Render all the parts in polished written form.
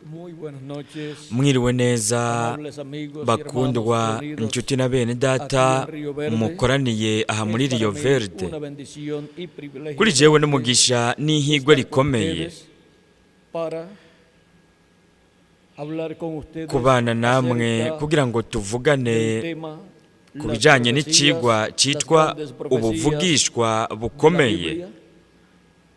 Muy buenas noches, Mwiriwe neza, amables amigos y hermanos bakundwa, reunidos inshuti na bene data aquí en Río Verde. mukoraniye aha muri Es para Rio mí Verde. una bendición y privilegio Kuri jewe enorme n'umugisha n'ihigwe estar con rikomeye ustedes para hablar con ustedes kubana namwe acerca kugira ngo tuvugane del tema ku las bijanye profecías, n'icigwa las citwa grandes profecías ubuvugishwa de la bukomeye Biblia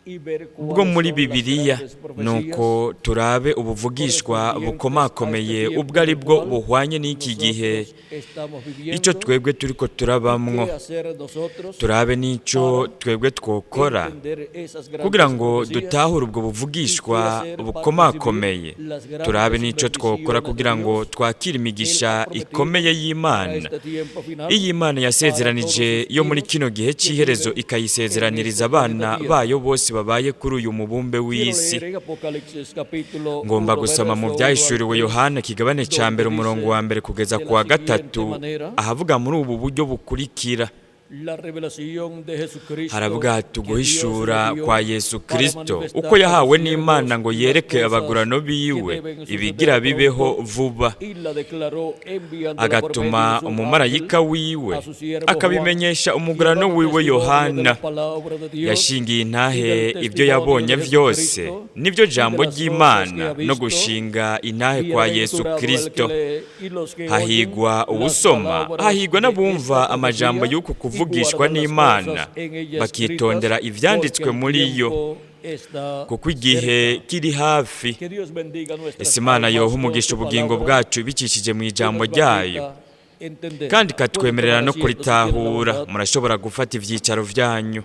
y ver bwo cuáles muri son las Bibiliya, grandes profecías nuko turabe ubuvugishwa correspondientes a este bukomakomeye tiempo ubwo ari en el bwo cual buhwanye n'iki gihe nosotros estamos ico viviendo twebwe turiko y turabamwo, qué hacer nosotros turabe n'ico para twebwe twokora entender esas kugira grandes ngo profecías dutahure ubwo y qué buvugishwa hacer para recibir bukomakomeye, las turabe grandes n'ico twokora bendiciones de kugira ngo Dios twakire que Él imigisha ha prometido ikomeye para y'Imana este tiempo final, iyi Imana para todos yasezeranije sus yo muri hijos kino gihe que c'iherezo, viven en ikayisezeraniriza este abana planeta Tierra. bayo bose babaye kuri uyu mubumbe Quiero w'isi. leer en Apocalipsis capítulo Ngomba 1, gusoma mu verso 1 al Vyahishuriwe 3, Yohana kigabane ca donde mbere umurongo dice wa mbere kugeza de ku wa la siguiente gatatu, manera: ahavuga muri ubu buryo bukurikira. la revelación de Jesucristo Haravuga hati que Dios uguhishura le dio kwa Yesu para Kristo manifestar uko a yahawe sus n'Imana siervos ngo las yereke cosas abagurano que biwe deben suceder ibigira bibeho pronto, vuba, y la declaró enviándola por medio agatuma de su ángel umumarayika wiwe a su siervo Juan, akabimenyesha quien umugurano daba wiwe testimonio de Yohana, la palabra de Dios yashingiye y intahe del ibyo testimonio yabonye de vyose Jesucristo nivyo y de jambo las cosas que ry'Imana ha no visto. gushinga intahe kwa Yesu Bienaventurado el que Kristo. lee y los que oyen Hahigwa las uwusoma, palabras hahigwa de n'abumva esta amajambo profecía y'uku y kuvugishwa guardan las n'Imana, cosas en ella escritas, bakitondera porque ivyanditswe el muri yo, tiempo está kuko igihe cerca. kiri hafi. Que Dios bendiga nuestras Ese Imana almas yoha con umugisha su ubugingo palabra bwacu ibicishije mu y ijambo nos ryayo, permita entenderla. kandi Pueden ikatwemerera tomar no asiento si tienen la kuritahura. bondad. Murashobora gufata ivyicaro vyanyu.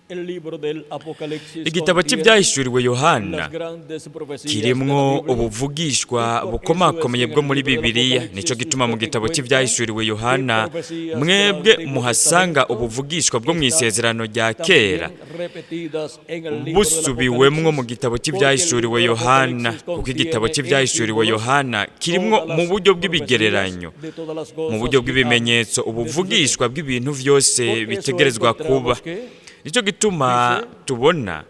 El libro del Apocalipsis Igitabo contiene cy'ivyahishuriwe Yohana las grandes profecías de la kirimwo Biblia. ubuvugishwa Y por eso es que bukomakomeye en bwo el muri libro del Bibiliya. Apocalipsis Nico gituma mu usted gitabo encuentra cy'ivyahishuriwe que Yohana profecías del mwebwe Antiguo muhasanga Testamento ubuvugishwa bwo están mw'isezerano rya kera también repetidas en el libro del busubiwemwo mu Apocalipsis, gitabo porque el cy'ivyahishuriwe libro del Yohana, Apocalipsis kuko igitabo contiene en cy'ivyahishuriwe símbolos Yohana kirimwo todas mu las buryo profecías bw'ibigereranyo, de todas las mu cosas buryo que han bw'ibimenyetso, de suceder. ubuvugishwa bw'ibintu vyose Por eso bitegerezwa kuba. encontramos que Nico gituma dice tubona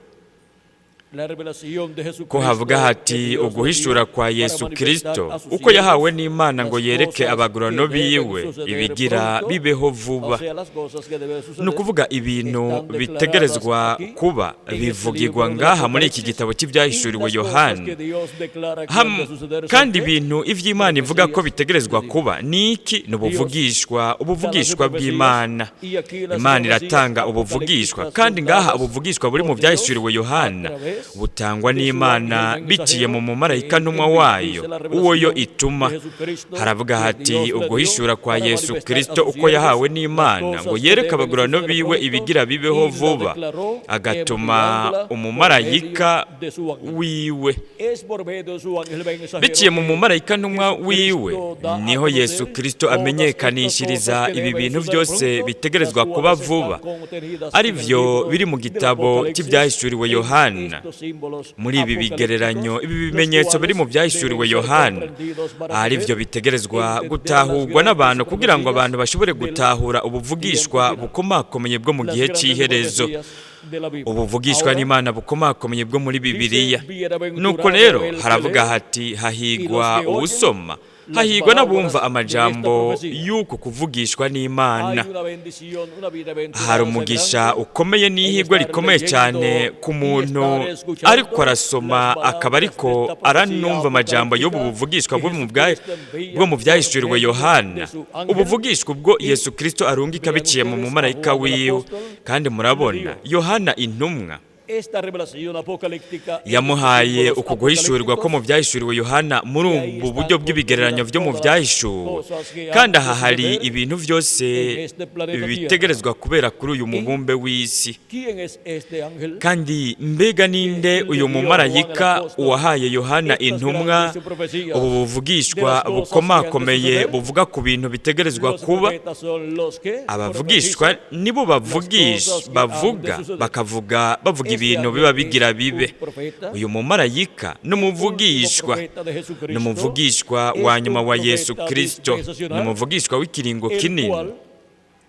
la revelación de ko Jesucristo havuga que hati Dios le uguhishura dio kwa para Yesu manifestar Kristo a sus uko yahawe siervos n'Imana ngo las yereke cosas que abagurano deben biwe suceder ibigira pronto, bibeho o vuba. sea, las cosas que deben Ni suceder ukuvuga ibintu están declaradas bitegerezwa aquí kuba en este bivugirwa libro del ngaha muri iki Apocalipsis, gitabo y cy'ivyahishuriwe las cosas Yohana. que Dios declara que han de suceder son Kandi qué? ibintu ivy'Imana ivuga ko Profecías bitegerezwa de Dios. kuba ni iki? Ni Dios ubuvugishwa, da las ubuvugishwa profecías bw'Imana. y aquí las Imana profecías iratanga ubuvugishwa, apocalípticas kandi son ngaha dadas ubuvugishwa buri mu por Dios vyahishuriwe a Yohana través butangwa de su n'Imana ángel biciye mu mensajero que mumarayika él ntumwa envía. wayo, Dice la uwo yo revelación de ituma. Jesucristo Haravuga que hati Dios le dio uguhishura kwa para Yesu manifestar a Kristo sus uko yahawe siervos las n'Imana ngo cosas que yereke deben abagurano suceder biwe pronto, ibigira bibeho y la vuba, declaró agatuma enviándola por medio umumarayika de su ángel. wiwe. Es por medio de su ángel mensajero Biciye mu que mumarayika ntumwa wiwe Jesucristo da a niho Yesu conocer Kristo todas estas amenyekanishiriza cosas que ibi deben bintu suceder vyose pronto, las bitegerezwa kuba cuales vuba, están contenidas ari en el vyo libro biri mu del gitabo Apocalipsis, cy'ivyahishuriwe en Yohana. estos símbolos Muri ibi bigereranyo, apocalípticos, ibi los bimenyetso biri mu cuales vyahishuriwe deben ser Yohana, comprendidos para ari poder vyo bitegerezwa entender las gutahurwa grandes n'abantu kugira ngo profecías abantu bashobore del gutahura tiempo ubuvugishwa final, bukomakomeye bwo mu las gihe grandes c'iherezo, profecías de la Biblia. ubuvugishwa Ahora n'Imana bukomakomeye bwo muri dice, Bibiliya. Nuko bienaventurado rero el que haravuga lee hati y los hahigwa que oyen uwusoma, las hahigwa n'abumva palabras de esta amajambo profecía. y'uku kuvugishwa n'Imana. Hay una bendición, una Hari bienaventuranza umugisha grande ukomeye en n'ihirwe estar rikomeye cyane leyendo ku y muntu estar escuchando ariko arasoma las akaba palabras de ariko esta profecía aranumva amajambo y'ubu apocalíptica buvugishwa que bwo mu bwa- Jesucristo envía bwo mu por vyahishuriwe medio de Yohana, su ángel. ubuvugishwa ubwo Y Yesu Kristo arungika vean biciye mu ustedes a mumarayika Juan el wiwe. apóstol Kandi le murabona dio Yohana intumwa esta revelación apocalíptica en estos yamuhaye símbolos uku guhishurirwa ko mu apocalípticos, vyahishuriwe Yohana muri y ahí ubu están buryo bw'ibigereranyo contenidas vyo mu todas las vyahishuwe. cosas que Kandi han de aha hari suceder ibintu vyose en este planeta Tierra. bitegerezwa kubera kuri uyu ¿Y mubumbe w'isi. quién es este ángel Kandi mbega que ninde le uyu dio a Juan el mumarayika apóstol uwahaye Yohana estas intumwa grandes profecías ubu de buvugishwa las cosas que han de bukomakomeye suceder? buvuga ku bintu bitegerezwa Los kuba? profetas son los que Abavugishwa profetizan nibo las bavugisha, cosas que han de bavuga suceder. bakavuga bavuga Este ibintu biba ángel es bigira bibe. un profeta, Uyu mumarayika el último n'umuvugishwa, profeta de ni Jesucristo, umuvugishwa es wa nyuma un wa Yesu profeta Kristo, ni dispensacional, umuvugishwa w'ikiringo el kinini, cual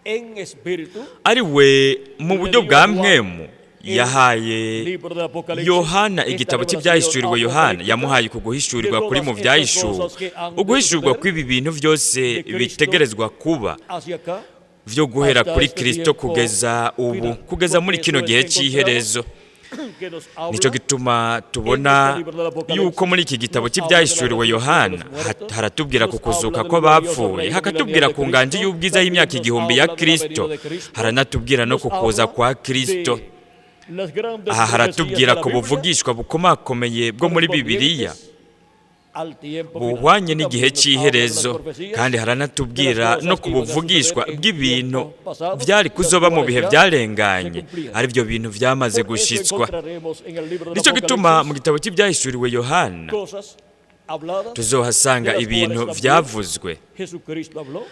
en espíritu ari we mu le buryo dio bwa a Juan mpwemu Yahaye Yohana igitabo cy'ibyahishuriwe Yohana, yamuhaye ku guhishurirwa kuri mu byahishuwe, uguhishurwa kw'ibi bintu byose bitegerezwa kuba vyo guhera kuri Kristo kugeza ubu, kugeza muri kino gihe cy'iherezo. Nicyo gituma tubona yuko muri iki gitabo cy'ibyahishuriwe Yohana haratubwira ku kuzuka kw'abapfuye, hakatubwira ku nganji y'ubwiza y'imyaka 1000 ya Kristo, haranatubwira no ku kuza kwa Kristo. Aha haratubwira ku buvugishwa bukomakomeye bwo muri Bibiliya buhwanye n'igihe cy'iherezo, kandi haranatubwira no ku buvugishwa bw'ibintu byari kuzoba mu bihe byarenganye, ari byo bintu byamaze gushitswa. Nicyo gituma mu gitabo cy'ibyahishuriwe Yohana tuzohasanga ibintu byavuzwe,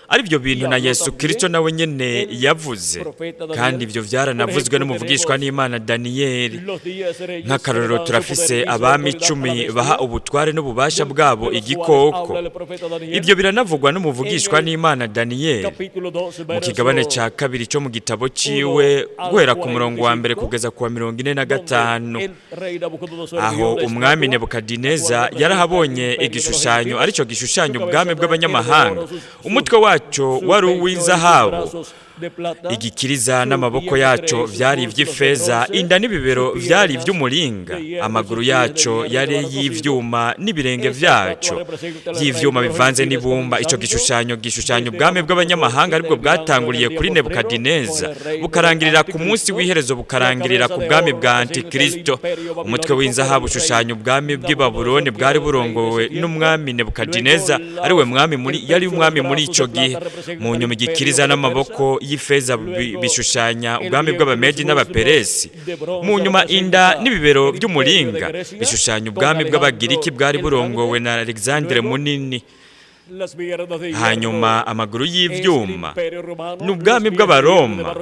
ari byo bintu na Yesu Kristo nawe nyene yavuze, kandi ibyo byaranavuzwe n'umuvugishwa n'Imana Daniyeli. Nk'akarorero, turafise abami 10 baha ubutware n'ububasha bwabo igikoko. Ibyo biranavugwa n'umuvugishwa n'Imana Daniyeli mu kigabane cya 2 cyo mu gitabo ciwe, guhera ku murongo wa 1 kugeza ku wa 45, aho umwami Nebukadineza yarahabonye igishushanyo, aricyo gishushanyo ubwami bw'abanyamahanga. Umutwe wacyo wari uw'izahabu, igikiriza n'amaboko yacyo byari iby'ifeza, inda n'ibibero byari iby'umuringa, amaguru yacyo yari y'ivyuma n'ibirenge byacyo by'ivyuma bivanze n'ibumba. Ico gishushanyo gishushanya ubwami bw'abanyamahanga, aribwo bwatanguriye kuri Nebukadineza, bukarangirira ku munsi w'iherezo, bukarangirira ku bwami bwa Antikristo. Umutwe w'inzahabu ushushanya ubwami bw'i Babuloni bwari burongowe n'umwami Nebukadineza, ariwe mwami muri yari umwami muri ico gihe. Mu nyuma igikiriza n'amaboko y'ifeza bishushanya ubwami bw'Abamedi n'Abaperesi. Mu nyuma inda n'ibibero by'umuringa bishushanya ubwami bw'Abagiriki bwari burongowe na Alexandre Munini. Hanyuma amaguru y'ivyuma ni ubwami bw'Abaroma,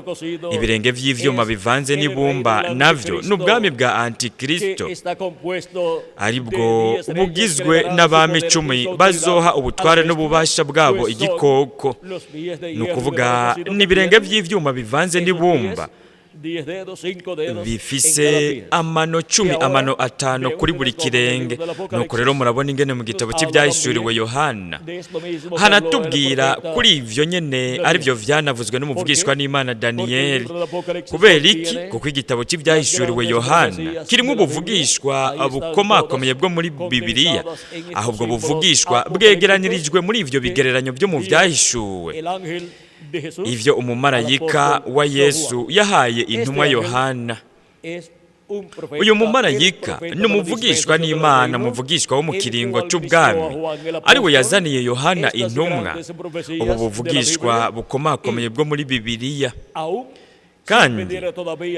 ibirenge vy'ivyuma bivanze n'ibumba navyo ni ubwami bwa Antikristo, aribwo bugizwe n'abami 10 bazoha ubutware n'ububasha bwabo igikoko. Ni ukuvuga n'ibirenge by'ivyuma bivanze n'ibumba bifise amano 10, amano 5 kuri buri kirenge. Nuko rero murabona ingene mu gitabo cy'ibyahishuriwe Yohana hanatubwira kuri ivyo nyene, aribyo vyanavuzwe n'umuvugishwa n'Imana Daniyeli. Kubera iki? Kuko igitabo cy'ibyahishuriwe Yohana kirimo ubuvugishwa bukomakomeye bwo muri Bibiliya, ahubwo buvugishwa bwegeranirijwe muri ivyo bigereranyo byo mu byahishuwe, ivyo umumarayika wa Yesu yahaye intumwa Yohana. Uyu mumarayika ni umuvugishwa n'Imana, umuvugishwa wo mu kiringo cy'ubwami, ariwe yazaniye Yohana intumwa ubu buvugishwa bukomakomeye bwo muri Bibiliya. Kandi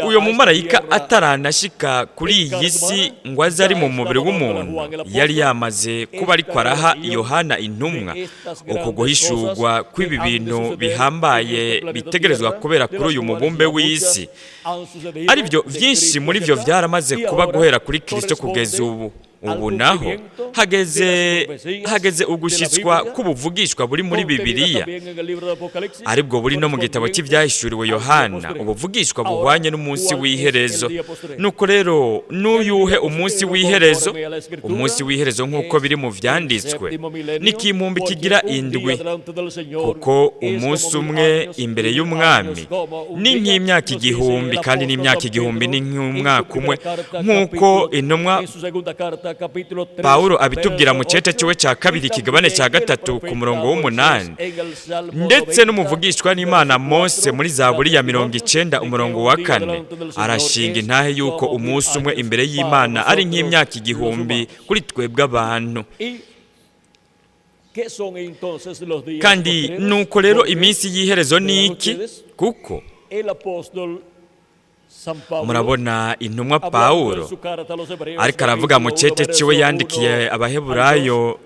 uyu mumarayika ataranashika kuri iyi si ngo aze ari mu mubiri w'umuntu, yari yamaze kuba ariko araha Yohana intumwa uku guhishurwa kw'ibi bintu bihambaye bitegerezwa kubera kuri uyu mubumbe w'isi, aribyo byinshi muri byo byaramaze kuba guhera kuri Kristo kugeza ubu. Ubu naho hageze ugushyitswa k'ubuvugishwa buri muri Bibiliya, aribwo buri no mu gitabo cy'ibyahishuriwe Yohana, ubuvugishwa buhwanye n'umunsi w'iherezo. Nuko rero n'uyuhe umunsi w'iherezo? Umunsi w'iherezo nk'uko biri mu vyanditswe ni kimpumbi kigira 7, kuko umunsi umwe imbere y'umwami ni nk'imyaka 1000, kandi n'imyaka 1000 ni nk'umwaka umwe, nk'uko intumwa Pawulo abitubwira mu cete ciwe cya 2 ikigabane cya 3 ku murongo w'8, ndetse n'umuvugishwa n'Imana Mose muri Zaburi ya 90 umurongo wa 4 arashinga intahe yuko umunsi umwe imbere y'Imana ari nk'imyaka 1000 kuri twebwe abantu. Kandi nuko rero iminsi y'iherezo ni iki? Kuko murabona intumwa Pawulo ariko aravuga mu cete ciwe yandikiye Abaheburayo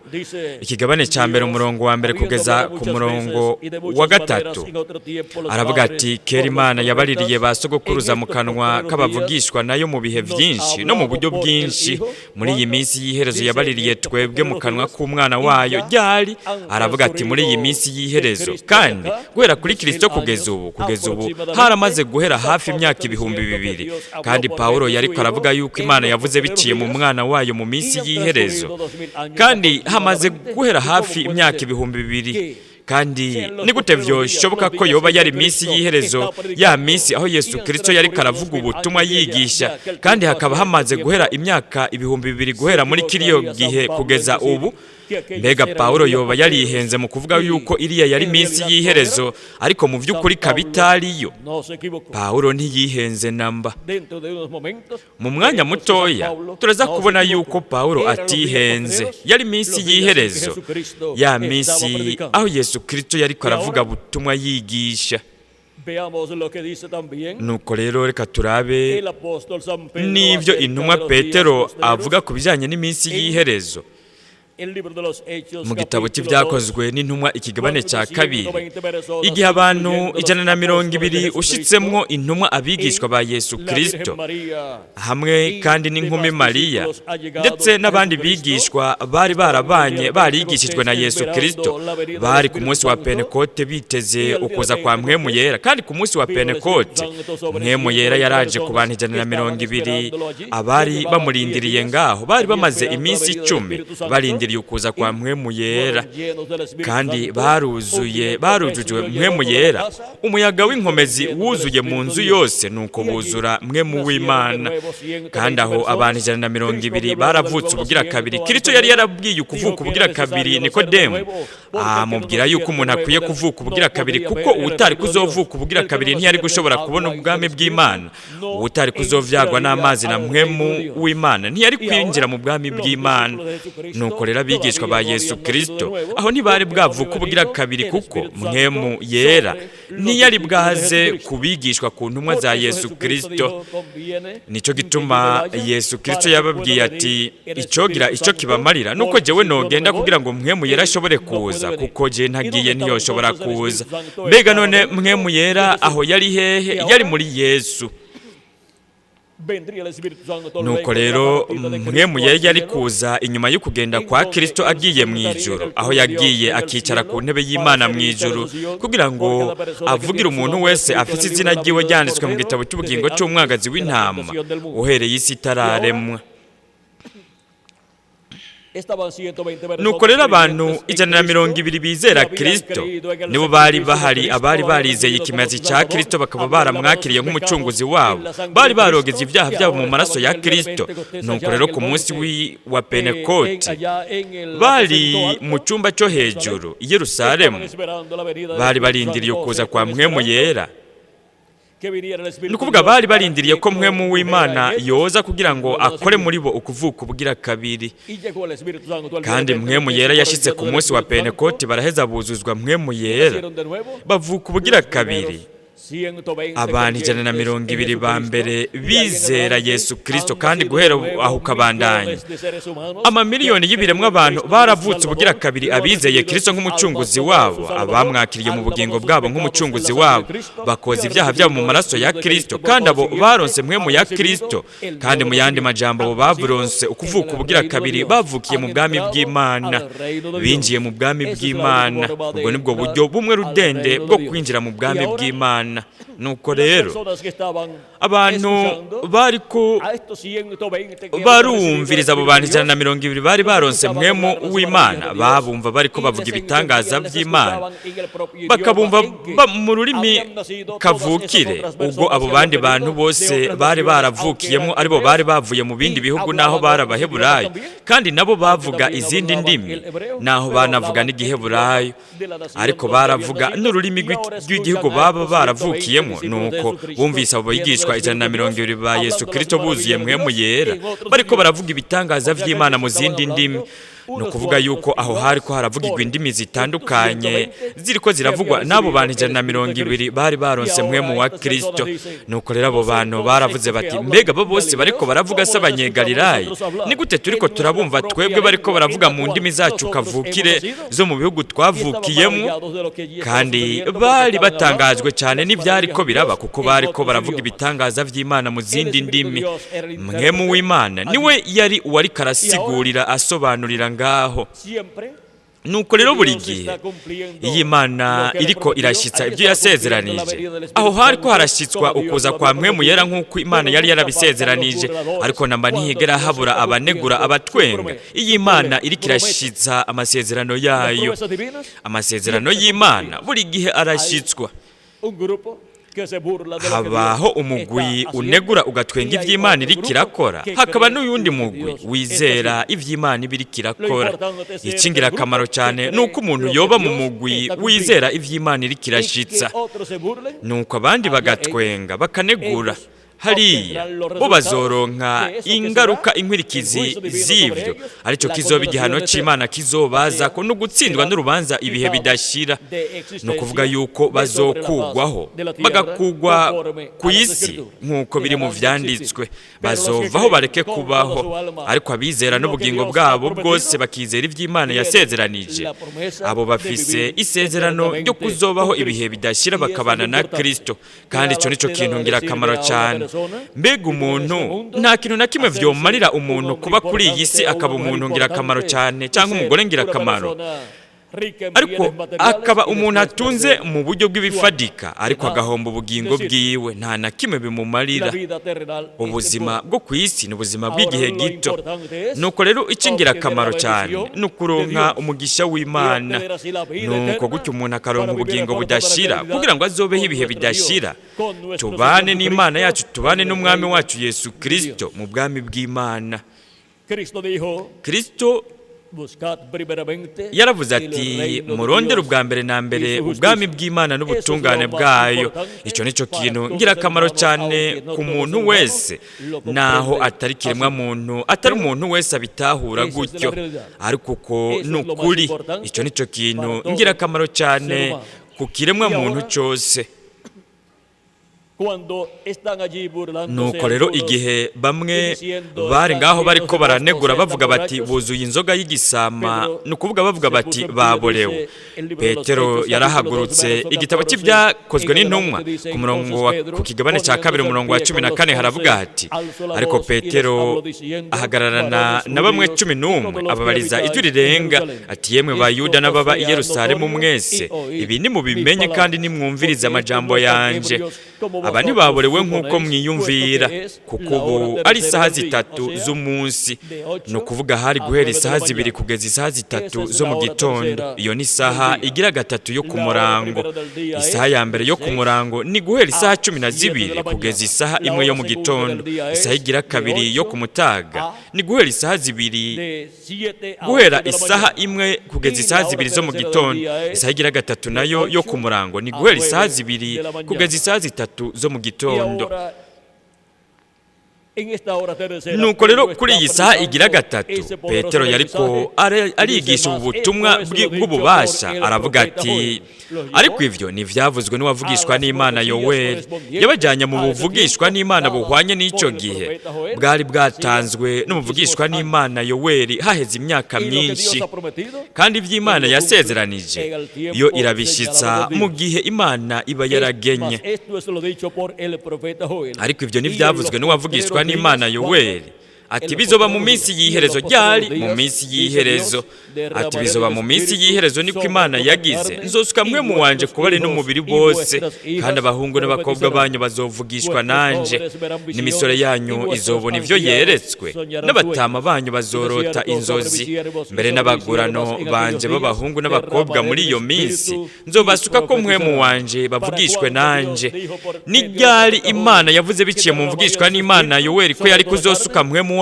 Ikigabane cya mbere, umurongo wa mbere kugeza ku murongo wa gatatu, aravuga ati: "Kera Imana yabaririye ba sogokuruza mu kanwa k'abavugishwa nayo mu bihe byinshi no mu buryo bwinshi. Muri iyi minsi y'iherezo yabaririye twebwe mu kanwa k'umwana wayo." Ryari? Aravuga ati: "Muri iyi minsi y'iherezo." Kandi guhera kuri Kirisito kugeza ubu haramaze guhera hafi imyaka 2000. Kandi Pawulo yariko aravuga yuko Imana yavuze biciye mu mwana wayo mu minsi y'iherezo, kandi hamaze guhera hafi imyaka 2000. Kandi ni gute vyoshoboka ko yoba yari minsi y'iherezo, ya minsi aho Yesu Kristo yariko aravuga ubutumwa yigisha, kandi hakaba hamaze guhera imyaka 2000 guhera muri kiriyo gihe kugeza ubu? Mbega Pawulo yoba yarihenze mu kuvuga yuko iriya yari minsi y'iherezo, ariko mu by'ukuri ikaba itariyo? Pawulo ntiyihenze namba. Mu mwanya mutoya turaza kubona yuko Pawulo atihenze. Yari minsi y'iherezo, ya minsi aho Yesu Kristo yariko aravuga butumwa yigisha. Nuko rero reka turabe n'ibyo intumwa Petero avuga ku bijyanye n'iminsi y'iherezo mu gitabo cy'Ibyakozwe n'Intumwa, ikigabane cya kabiri. Igihe abantu 120, ushyitsemwo intumwa, abigishwa ba Yesu Kirisito, hamwe kandi n'inkumi Mariya ndetse n'abandi bigishwa bari barabanye barigishijwe na Yesu Kirisito, bari ku munsi wa Pentekote biteze ukuza kwa Mpwemu Yera. Kandi ku munsi wa Pentekote Mpwemu Yera yaraje ku bantu 120 abari bamurindiriye ngaho. Bari bamaze iminsi 10 barindiriye ukuza kwa Mpwemu Yera, kandi baruzuye, barujujwe Mpwemu Yera. Umuyaga w'inkomezi wuzuye mu nzu yose, nuko buzura Mpwemu w'Imana. Kandi aho abantu 120 baravutse ubugira kabiri. Kristo yari yarabwiye ukuvuka ubugira kabiri Nikodemu, amubwira yuko umuntu akwiye kuvuka ubugira kabiri, kuko uwutari kuzovuka ubugira kabiri ntiyari gushobora kubona ubwami bw'Imana. Uwutari kuzovyagwa n'amazi na Mpwemu w'Imana ntiyari kwinjira mu bwami bw'Imana. Nuko rero abigishwa ba Yesu Kristo aho ntibari bwavuka ubugira kabiri, kuko Mpwemu Yera ntiyari bwaze kubigishwa ku ntumwa za Yesu Kristo. Nico gituma Yesu Kristo yababwiye ati: "Icogira ico kibamarira nuko jewe nogenda, kugira ngo Mpwemu Yera ashobore kuza, kuko je ntagiye ntiyoshobora kuza." Mbega none Mpwemu Yera aho yari hehe? Yari muri Yesu. Nuko rero Mpwemu Yera yari kuza inyuma yo kugenda kwa Kristo agiye mu ijuru, aho yagiye akicara ku ntebe y'Imana mu ijuru, kugira ngo avugire umuntu wese afite izina ryiwe ryanditswe mu gitabo cy'ubugingo cy'umwagazi w'intama uhereye isi itararemwa. Nuko rero abantu 120 bizera Kristo nibo bari bahari, abari barizeye ikimazi cya Kristo, bakaba baramwakiriye nk'umucunguzi wabo, bari barogeze ibyaha byabo mu maraso ya Kristo. Nuko rero ku munsi wa Pentekote bari mu cyumba cyo hejuru i Yerusalemu, bari barindiriye ukuza kwa Mpwemu Yera. Ni ukuvuga bari barindiriye ko Mpwemu w'Imana yoza kugira ngo akore muri bo ukuvuka ubugira kabiri. Kandi Mpwemu Yera yashyitse ku munsi wa Pentekote, baraheza buzuzwa Mpwemu Yera, bavuka ubugira kabiri. Abantu 120 ba mbere bizera Yesu Kristo, kandi guhera aho ukabandanya amamiliyoni y'ibiremwa abantu baravutse ubugira kabiri, abizeye Kristo nk'umucunguzi wabo, abamwakiriye mu bugingo bwabo nk'umucunguzi wabo, bakoza ibyaha byabo mu maraso ya Kristo. Kandi abo baronse Mpwemu ya Kristo, kandi mu yandi majambo abo bavuronse ukuvuka ubugira kabiri, bavukiye mu bwami bw'Imana, binjiye mu bwami bw'Imana. Ubwo nibwo buryo bumwe rudende bwo kwinjira mu bwami bw'Imana. Nuko rero abantu bariko barumviriza abo bantu 120 bari baronse Mpwemu w'Imana, babumva bariko bavuga ibitangaza by'Imana, bakabumva mu rurimi kavukire. Ubwo abo bandi bantu bose bari baravukiyemo, aribo bari bavuye mu bindi bihugu, naho bari Abaheburayo, kandi nabo bavuga izindi ndimi, naho banavuga n'Igiheburayo, ariko baravuga n'ururimi rw'igihugu baba baravukiyemo. Nuko bumvise abo bigishwa 120 ba Yesu Kristo buzuye Mpwemu Yera, bariko baravuga ibitangaza vy'Imana mu zindi ndimi. Ni ukuvuga yuko aho hari ko haravugirwa indimi zitandukanye ziriko ziravugwa n'abo bantu 120 bari baronse mpwemu wa Kristo. Nuko rero abo bantu baravuze bati: mbega bo bose bariko baravuga se Abanyegalilaya? Ni gute turiko turabumva twebwe bariko baravuga mu ndimi zacu kavukire zo mu bihugu twavukiyemo? Kandi bari batangajwe cyane n'ibyariko biraba, kuko bariko baravuga ibitangaza vy'Imana mu zindi ndimi. Mpwemu w'Imana niwe yari uwariko arasigurira, asobanurira ngaho. Nuko rero buri gihe iyo Imana iriko irashyitsa ibyo yasezeranije, aho hari ko harashyitswa ukuza kwa mpwemu yera nk'uko Imana yari yarabisezeranije. Ariko namba ntihigera habura abanegura, abatwenga iyo Imana iriko irashyitsa amasezerano yayo. Amasezerano y'Imana buri gihe arashyitswa. Habaho umugwi unegura ugatwenga ivy'Imana iriko irakora, hakaba n'uyundi mugwi wizera ivy'Imana iba iriko irakora. Ikingirakamaro cyane ni uko umuntu yoba mu mugwi wizera ivy'Imana iriko irashitsa, nuko abandi bagatwenga bakanegura. Hariya bo bazoronka ingaruka, inkwirikizi z'ivyo, aricyo kizoba igihano c'Imana kizobaza ko no gutsindwa n'urubanza ibihe bidashira. Ni ukuvuga yuko bazokugwaho, bagakugwa ku isi nk'uko biri mu vyanditswe, bazovaho bareke kubaho. Ariko abizera n'ubugingo bwabo bwose bakizera ivy'Imana yasezeranije, abo bafise isezerano ryo kuzobaho ibihe bidashira, bakabana na Kristo. Kandi ico nico kintu ngirakamaro cyane. Mbega umuntu, nta kintu na kimwe vyomarira umuntu kuba kuri iyi si akaba umuntu ngirakamaro cyane cyangwa umugore ngirakamaro, ariko akaba umuntu atunze mu buryo bw'ibifadika, ariko agahomba ubugingo bwiwe? Nta na kimwe bimumarira. Ubuzima bwo ku isi ni ubuzima bw'igihe gito. Nuko rero ikingirakamaro cyane ni ukuronka umugisha w'Imana, nuko gutyo umuntu akaronka ubugingo budashira, kugira ngo azobeho ibihe bidashira, tubane n'Imana yacu, tubane n'Umwami wacu Yesu Kristo mu bwami bw'Imana. Kristo yaravuze ati: murondere ubwa mbere na mbere ubwami bw'Imana n'ubutungane bwayo. Icyo nicyo kintu ngirakamaro cyane ku muntu wese, naho atari kiremwa muntu, atari umuntu wese abitahura gutyo, ariko uko ni ukuri. Icyo nicyo kintu ngirakamaro cyane ku kiremwa muntu cyose. Nuko rero igihe bamwe bari ngaho bariko baranegura bavuga bati: buzuye inzoga y'igisama, ni ukuvuga bavuga bati baborewe, Petero yarahagurutse. Igitabo cy'Ibyakozwe n'Intumwa, ku murongo ku kigabane cya 2, umurongo wa 14, haravuga hati: ariko Petero ahagararana na bamwe 11, ababariza ijwi rirenga ati: yemwe Bayuda n'ababa i Yerusalemu mwese, ibi nimubimenye kandi nimwumvirize amajambo yanje. Aba ntibaborewe nk'uko mwiyumvira, kuko ubu ari isaha 3 z'umunsi. Ni ukuvuga hari guhera isaha 2 kugeza isaha 3 zo mu gitondo. Iyo ni isaha igira gatatu yo ku murango. Isaha ya mbere yo ku murango ni guhera isaha 12 kugeza isaha 1 yo mu gitondo. Isaha igira kabiri yo ku mutaga ni guhera isaha 2, guhera isaha 1 kugeza isaha 2 zo mu gitondo. Isaha igira gatatu nayo yo ku murango ni guhera isaha 2 kugeza isaha 3 zo mu gitondo. Nuko rero kuri iyi saha igira gatatu, Petero yariko arigisha ubu butumwa bw'ububasha, aravuga ati: ariko ivyo ntivyavuzwe n'uwavugishwa n'Imana Yoweli. Yabajyanye mu buvugishwa n'Imana buhwanye n'ico gihe, bwari bwatanzwe n'umuvugishwa n'Imana Yoweli haheze imyaka myinshi. Kandi ivy'Imana yasezeranije yo irabishitsa mu gihe Imana iba yaragenye. Ariko ivyo ntivyavuzwe n'uwavugishwa n'Imana Yoweli, ati bizoba mu minsi y'iherezo. Ryari? Mu minsi y'iherezo. Ati bizoba mu minsi y'iherezo, niko Imana yagize, nzosuka mpwemu wanje kubari n'umubiri bose, kandi abahungu n'abakobwa banyu bazovugishwa nanje, n'imisore yanyu izobona ivyo yeretswe, n'abatama banyu bazorota inzozi. Mbere n'abagurano banje b'abahungu n'abakobwa muri iyo minsi nzobasuka ko mpwemu wanje, bavugishwe nanje. Ni ryari Imana yavuze biciye mu mvugishwa n'Imana Yoweli ko yari kuzosuka mpwemu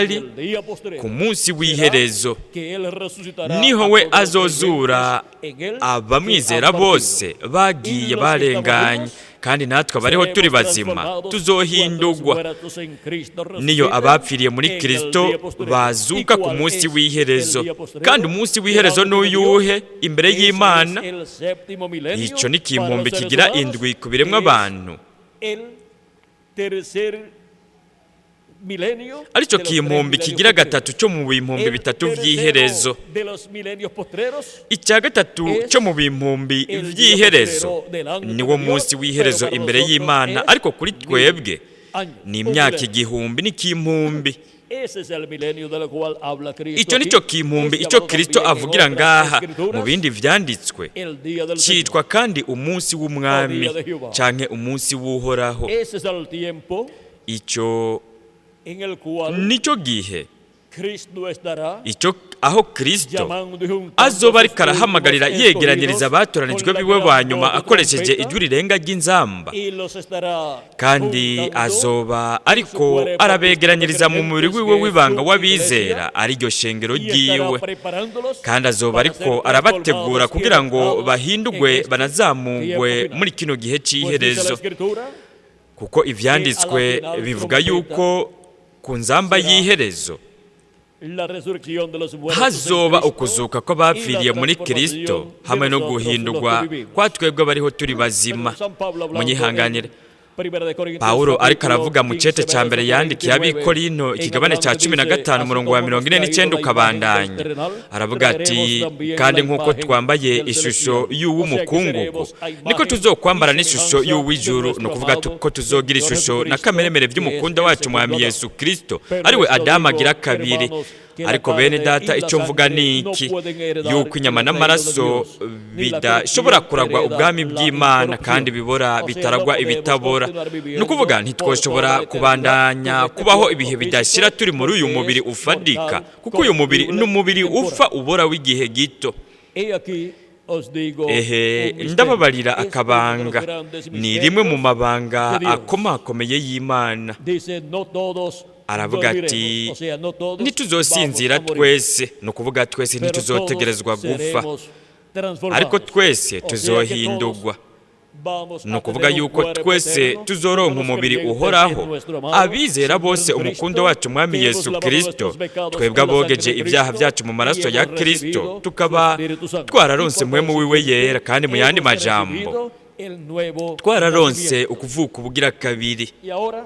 ryari? Ku munsi w'iherezo niho we azozura abamwizera bose bagiye barenganye, Kandi natwe abariho turi Seremos bazima transformados cuando los tuzohindurwa muertos en Cristo niyo resuciten abapfiriye muri en el Kristo día postrero. bazuka ¿Y ku cuál munsi es el w'iherezo. día postrero Kandi umunsi w'iherezo delante de Dios? n'uyuhe imbere Ese y'Imana? es el séptimo milenio Ico ni para ikimpumbi los seres kigira humanos, indwi ku biremwa que es abantu, el tercer milenio arico de los tres kimpumbi milenios kigira postreros. gatatu cyo mu bimpumbi El bitatu tercero vy'iherezo. de los milenios postreros Icya gatatu es cyo mu bimpumbi el día vy'iherezo postrero delante niwo de Dios, munsi w'iherezo pero para imbere nosotros y'Imana, es ariko kuri mil twebwe años, ni un imyaka milenio. igihumbi n'ikimpumbi. Ese es el milenio del cual habla Cristo Icyo aquí. nicyo kimpumbi Es icyo llamado Kristo también en avugira otras ngaha mu escrituras bindi vyanditswe, el día del Señor. citwa kandi umunsi w'umwami O día de Jehová. canke umunsi w'Uhoraho. Ese es el tiempo Icyo en el cual nicyo gihe Cristo estará icyo aho Kristo llamando y juntando azoba a sus ariko arahamagarira últimos yegeraniriza escogidos abatoranijwe con la biwe gran ba nyuma voz de akoresheje trompeta ijwi rirenga ry'inzamba, y los estará kandi juntando azoba en su ariko cuerpo arabegeranyiriza mu mubiri creyentes, wiwe que es w'ibanga su w'abizera, iglesia, ariryo shengero y estará ryiwe, preparándolos kandi azoba para ariko ser arabategura transformados y kugira ngo adoptados en bahindurwe este banazamugwe tiempo final. muri kino gihe Pues dice la cy'iherezo, Escritura kuko ivyanditswe que a la final bivuga trompeta yuko ku nzamba será y'iherezo la resurrección de los muertos en hazoba Cristo ukuzuka y la kw'abapfiriye muri Kristo transformación de hamwe no nosotros los guhindurwa que vivimos. kwa twebwe abariho turi bazima. Pero San Pablo hablando Munyihanganire, en Primera de Corintios Pawulo ariko capítulo aravuga mu 15, cete ca verso mbere yandikiye 49, ab'Ikorinto en ikigabane ca adelante cumi na dice, gatanu así umurongo wa como mirongo nos ine ha ido n'icenda la imagen del ukabandanya, terrenal, aravuga ati traeremos también kandi la nk'uko imagen twambaye del ishusho celestial. O sea que y'uw'umukungugu seremos a niko imagen y tuzokwambara n'ishusho semejanza de y'uw'ijuru, ni nuestro ukuvuga amado ko tuzogira Señor ishusho na Jesucristo, kameremere que es vy'umukunda el wacu segundo mwami Adán. Yesu Kristo, Pero ariwe esto Adamu digo, agira kabiri. hermanos, que la Ariko bene carne y data la icyo mvuga sangre ni no iki, pueden heredar yuko inyama el reino de n'amaraso Dios, ni la bidashobora corrupción kuragwa hereda ubwami la bw'Imana, kandi incorrupción. bibora O sea, no bitaragwa podemos ibitabora. continuar Ni viviendo ukuvuga por toda ntitwoshobora la eternidad kubandanya con este kubaho cuerpo ibihe físico, bidashira turi muri uyu porque mubiri es ufadika, mortal, kuko uyu mubiri corruptible ni umubiri y temporal. ufa ubora w'igihe gito. He aquí os digo Ehe, un misterio. ndababarira Es uno de los akabanga, grandes ni rimwe mu misterios mabanga de Dios. akomakomeye y'Imana. Dice, no todos Aravuga ati dormiremos, o sea, no todos ntituzosinzira vamos a morir, twese, ni ukuvuga twese pero todos ntituzotegerezwa gupfa, seremos transformados. ariko twese O sea que todos tuzohindurwa. vamos Ni a ukuvuga tener un yuko cuerpo twese eterno, tuzoronka como los umubiri creyentes uhoraho, en nuestro amado abizera bose Señor umukundo Jesucristo, wacu mwami que hemos Yesu lavado Kristo, nuestros pecados twebwe en la sangre abogeje de ibyaha Cristo byacu mu maraso y ya hemos Kristo, recibido su tukaba Espíritu Santo. Y twararonse por mpwemu wiwe consiguiente, yera, kandi mu yandi hemos majambo recibido el nuevo twararonse nacimiento. ukuvuka ubugira kabiri. Y ahora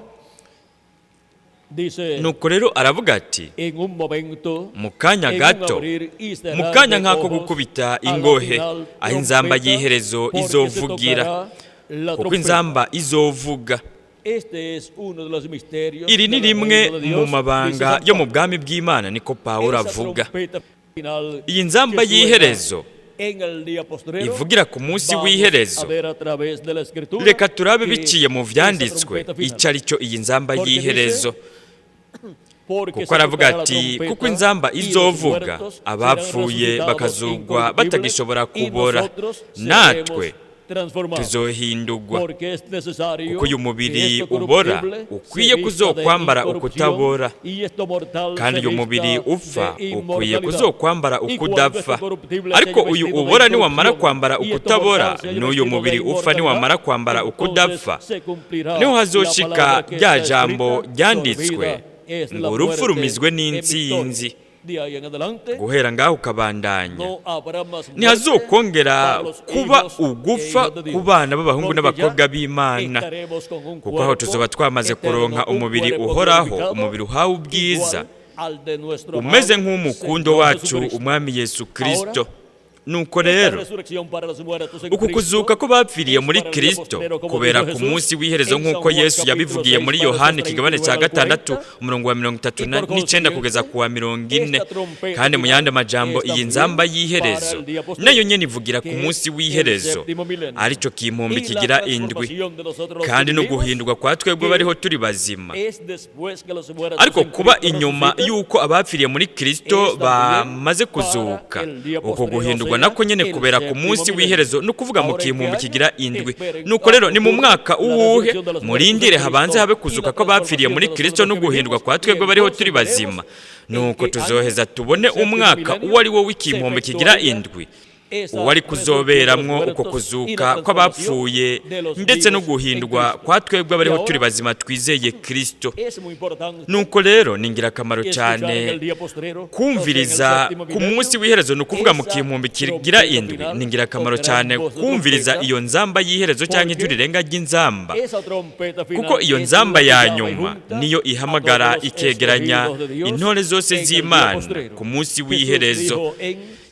dice, Nuko rero aravuga ati en un momento, mu kanya en un gato, abrir y mu cerrar kanya de nk'ako ojos, gukubita a la ingohe, final aho inzamba trompeta, y'iherezo porque se izovugira, tocará la kuko trompeta. inzamba izovuga. Este es uno de los misterios Iri ni del rimwe reino de mu Dios, dice mabanga San yo mu Pablo. bwami bw'Imana, niko Pawulo Esa avuga. trompeta final Iyi nzamba que suena y'iherezo en el día postrero, ivugira ku munsi vamos w'iherezo, a ver a través de la escritura reka turabe que biciye mu esa vyanditswe trompeta final. ico ari cyo iyi nzamba Porque y'iherezo, dice, porque kuko se aravuga tocará la ati trompeta kuko inzamba y los izovuga, muertos serán abapfuye resucitados bakazugwa incorruptibles batagishobora y kubora, nosotros natwe seremos transformados. tuzohindurwa, Porque es necesario kuko uyu que mubiri esto ubora corruptible se ukwiye vista de kuzokwambara incorrupción ukutabora, y esto mortal kandi se uyu mubiri vista upfa de ukwiye inmortalidad. kuzokwambara Y cuando ukudapfa. esto corruptible se Ariko haya uyu vestido de ubora niwamara incorrupción kwambara y esto ukutabora, mortal se haya n'uyu vestido de mubiri upfa inmortalidad, niwamara kwambara entonces ukudapfa, se cumplirá niho la hazoshika palabra que rya está jambo escrita, ryanditswe sorbida es la ngo urupfu muerte rumizwe en victoria. n'intsinzi. De ahí en adelante, Guhera ngaho ukabandanya, no habrá más muerte ntihazokongera para los kuba hijos e ugufa hijas de ku Dios, bana b'abahungu porque ya n'abakobwa b'Imana, estaremos con un kuko aho cuerpo tuzoba twamaze eterno, kuronka un umubiri cuerpo uhoraho, glorificado, umubiri uhawe ubwiza, igual al de nuestro umeze amado nk'umukundo Señor wacu Jesucristo. umwami Yesu Kristo. Ahora, Nuko esta rero resurrección para los muertos en uku Cristo kuzuka ko bapfiriye es muri para el día Kristo postrero, como kubera dijo ku Jesús munsi w'iherezo en San nk'uko Juan Yesu capítulo yabivugiye 6, muri versos Yohana ikigabane 39 cya al gatandatu 40. umurongo wa mirongo itatu Y por n'icenda kugeza consiguiente, ku wa mirongo ine. esta trompeta Kandi mu yandi final majambo es iyi también nzamba para y'iherezo el día postrero, nayo nyene ivugira ku que es munsi el w'iherezo, séptimo milenio. arico kimpumbi Y la kigira indwi, transformación de nosotros los kandi que no vivimos, guhindurwa kwa twebwe que bariho turi bazima, es después que los muertos ariko en kuba Cristo inyuma resuciten, y'uko abapfiriye muri Kristo es también bamaze para kuzuka, el día uko postrero, o guhindurwa sea, nako nyene el kubera ku séptimo munsi milenio. w'iherezo, ni ukuvuga mu Ahora, ¿en qué kimpumbi año? kigira indwi. Esperen Nuko rero ni mu octubre mwaka la uwuhe? resurrección de los muertos en Murindire habanze Cristo habe y kuzuka la kw'abapfiriye muri transformación de Kristo nosotros no que guhindurwa vivimos, kwa y twebwe bariho entonces turi veremos bazima. en Nuko qué año tuzoheza tubone el séptimo umwaka milenio uwo ari wo se w'ikimpumbi kigira efectuaría indwi. Uwari kuzoberamwo uko kuzuka kw'abapfuye ndetse no guhindurwa kwa twebwe abariho turi bazima twizeye Kristo. Nuko rero ni ingirakamaro cyane kumviriza ku munsi w'iherezo, ni ukuvuga mu kimpumbi kigira indwi. Ni ingirakamaro cyane kumviriza iyo nzamba y'iherezo cyangwa ijwi rirenga ry'inzamba, kuko iyo nzamba ya nyuma niyo ihamagara ikegeranya intore zose z'Imana ku munsi w'iherezo.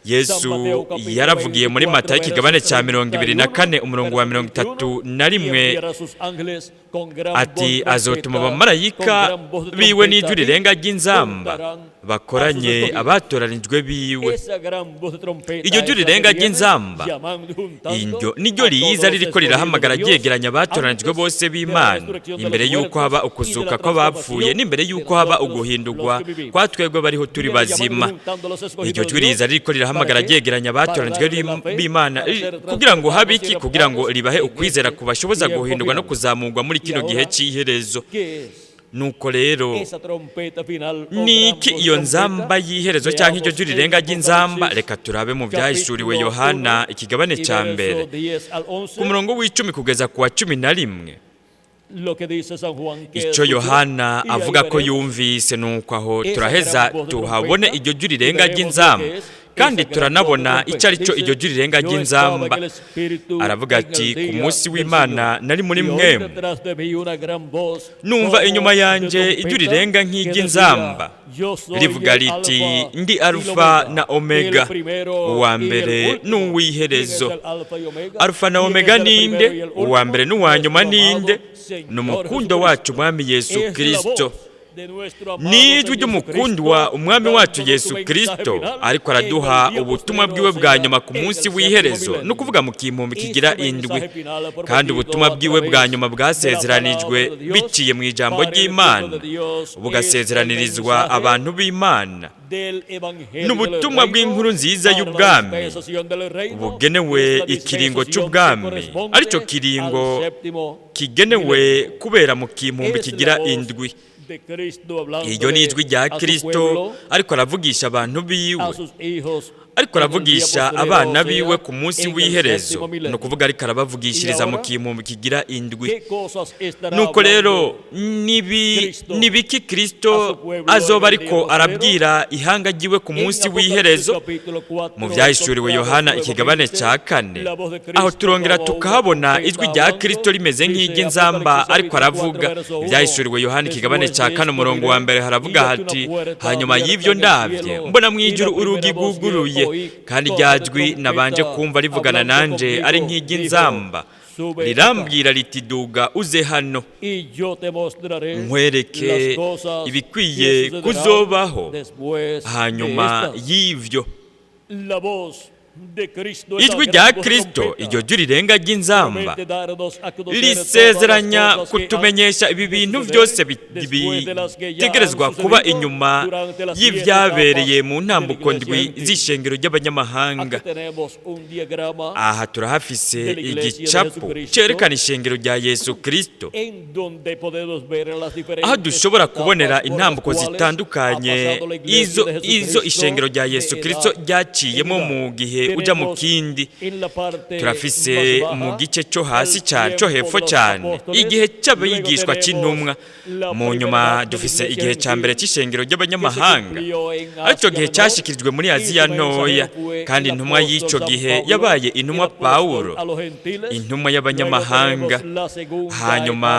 Yesu yaravugiye muri Matayo ikigabane cya 24 umurongo wa 31 ati: "Azotuma abamarayika biwe n'ijwi rirenga ry'inzamba bakoranye abatoranijwe biwe." Iryo jwi rirenga ry'inzamba, iryo niryo riza ririko rirahamagara ryegeranya abatoranijwe bose b'Imana imbere y'uko haba ukuzuka kw'abapfuye n'imbere y'uko haba uguhindurwa kwa twebwe bariho turi bazima. Iryo jwi riza ririko rirahamagara ryegeranya abatoranijwe b'Imana kugira ngo habe iki? Kugira ngo ribahe ukwizera kubashoboza guhindurwa no kuzamurwa muri kino gihe cy'iherezo. Nuko rero niki iyo nzamba y'iherezo cyangwa iryo jwi rirenga ry'inzamba? Reka turabe mu Byahishuriwe Yohana ikigabane cya 1 ku murongo w'10 kugeza ku wa 11 icyo Yohana avuga ko yumvise. Nuko aho turaheza tuhabone iryo jwi rirenga ry'inzamba, kandi turanabona icyo ari cyo iryo jwi rirenga ry'inzamba. Aravuga ati: "Ku munsi w'Imana nari muri mwemu, numva inyuma yanjye ijwi rirenga nk'iry'inzamba rivuga riti: 'Ndi Alufa na Omega, uwa mbere n'uw'iherezo.'" Alufa na Omega ninde? Uwa mbere n'uwa nyuma ninde? Ni umukundo wacu Umwami Yesu Kristo. Ni ijwi ry'umukundwa Umwami wacu Yesu Kristo ariko araduha ubutumwa bwiwe bwa nyuma ku munsi w'iherezo, ni ukuvuga mu kimpumbi kigira indwi. Kandi ubutumwa bwiwe bwa nyuma bwasezeranijwe biciye mu ijambo ry'Imana, bugasezeranirizwa abantu b'Imana. Ni ubutumwa bw'inkuru nziza y'ubwami bugenewe ikiringo cy'ubwami, aricyo kiringo kigenewe kubera mu kimpumbi kigira indwi. Iryo ni ijwi rya Kristo ariko aravugisha abantu biwe, ariko aravugisha abana biwe ku munsi w'iherezo, ni ukuvuga ariko arabavugishiriza mu kimpumbi kigira indwi. Nuko rero nibiki Kristo azoba ariko arabwira ihanga ryiwe ku munsi w'iherezo? Mu Byahishuriwe Yohana ikigabane cya 4, aho turongera tukahabona ijwi rya Kristo rimeze nk'iry'inzamba ariko aravuga. Ibyahishuriwe Yohana ikigabane cya 4 umurongo wa 1 haravuga hati: "Hanyuma y'ibyo ndabye mbona mu ijuru urugi rwuguruye, kandi rya jwi nabanje kumva rivugana nanje ari nk'iry'inzamba rirambwira riti: 'Duga uze hano, nkwereke ibikwiye kuzobaho hanyuma y'ivyo.'" Ijwi rya Kristo, iryo jwi rirenga ry'inzamba, risezeranya kutumenyesha ibi bintu byose bitegerezwa kuba inyuma y'ibyabereye mu ntambuko ndwi z'ishengero ry'abanyamahanga. Aha turahafise igicapo cyerekana ishengero rya Yesu Kristo, aho dushobora kubonera intambuko zitandukanye izo ishengero rya Yesu Kristo ryaciyemo mu gihe ujya mu kindi. Turafise mu gice cyo hasi cyane, cyo hepfo cyane, igihe cy'abigishwa cy'intumwa. Mu nyuma dufise igihe cya mbere cy'ishengero ry'abanyamahanga, aricyo gihe cyashyikirijwe muri Aziya Ntoya, kandi intumwa y'icyo gihe yabaye intumwa Pawulo, intumwa y'abanyamahanga. Hanyuma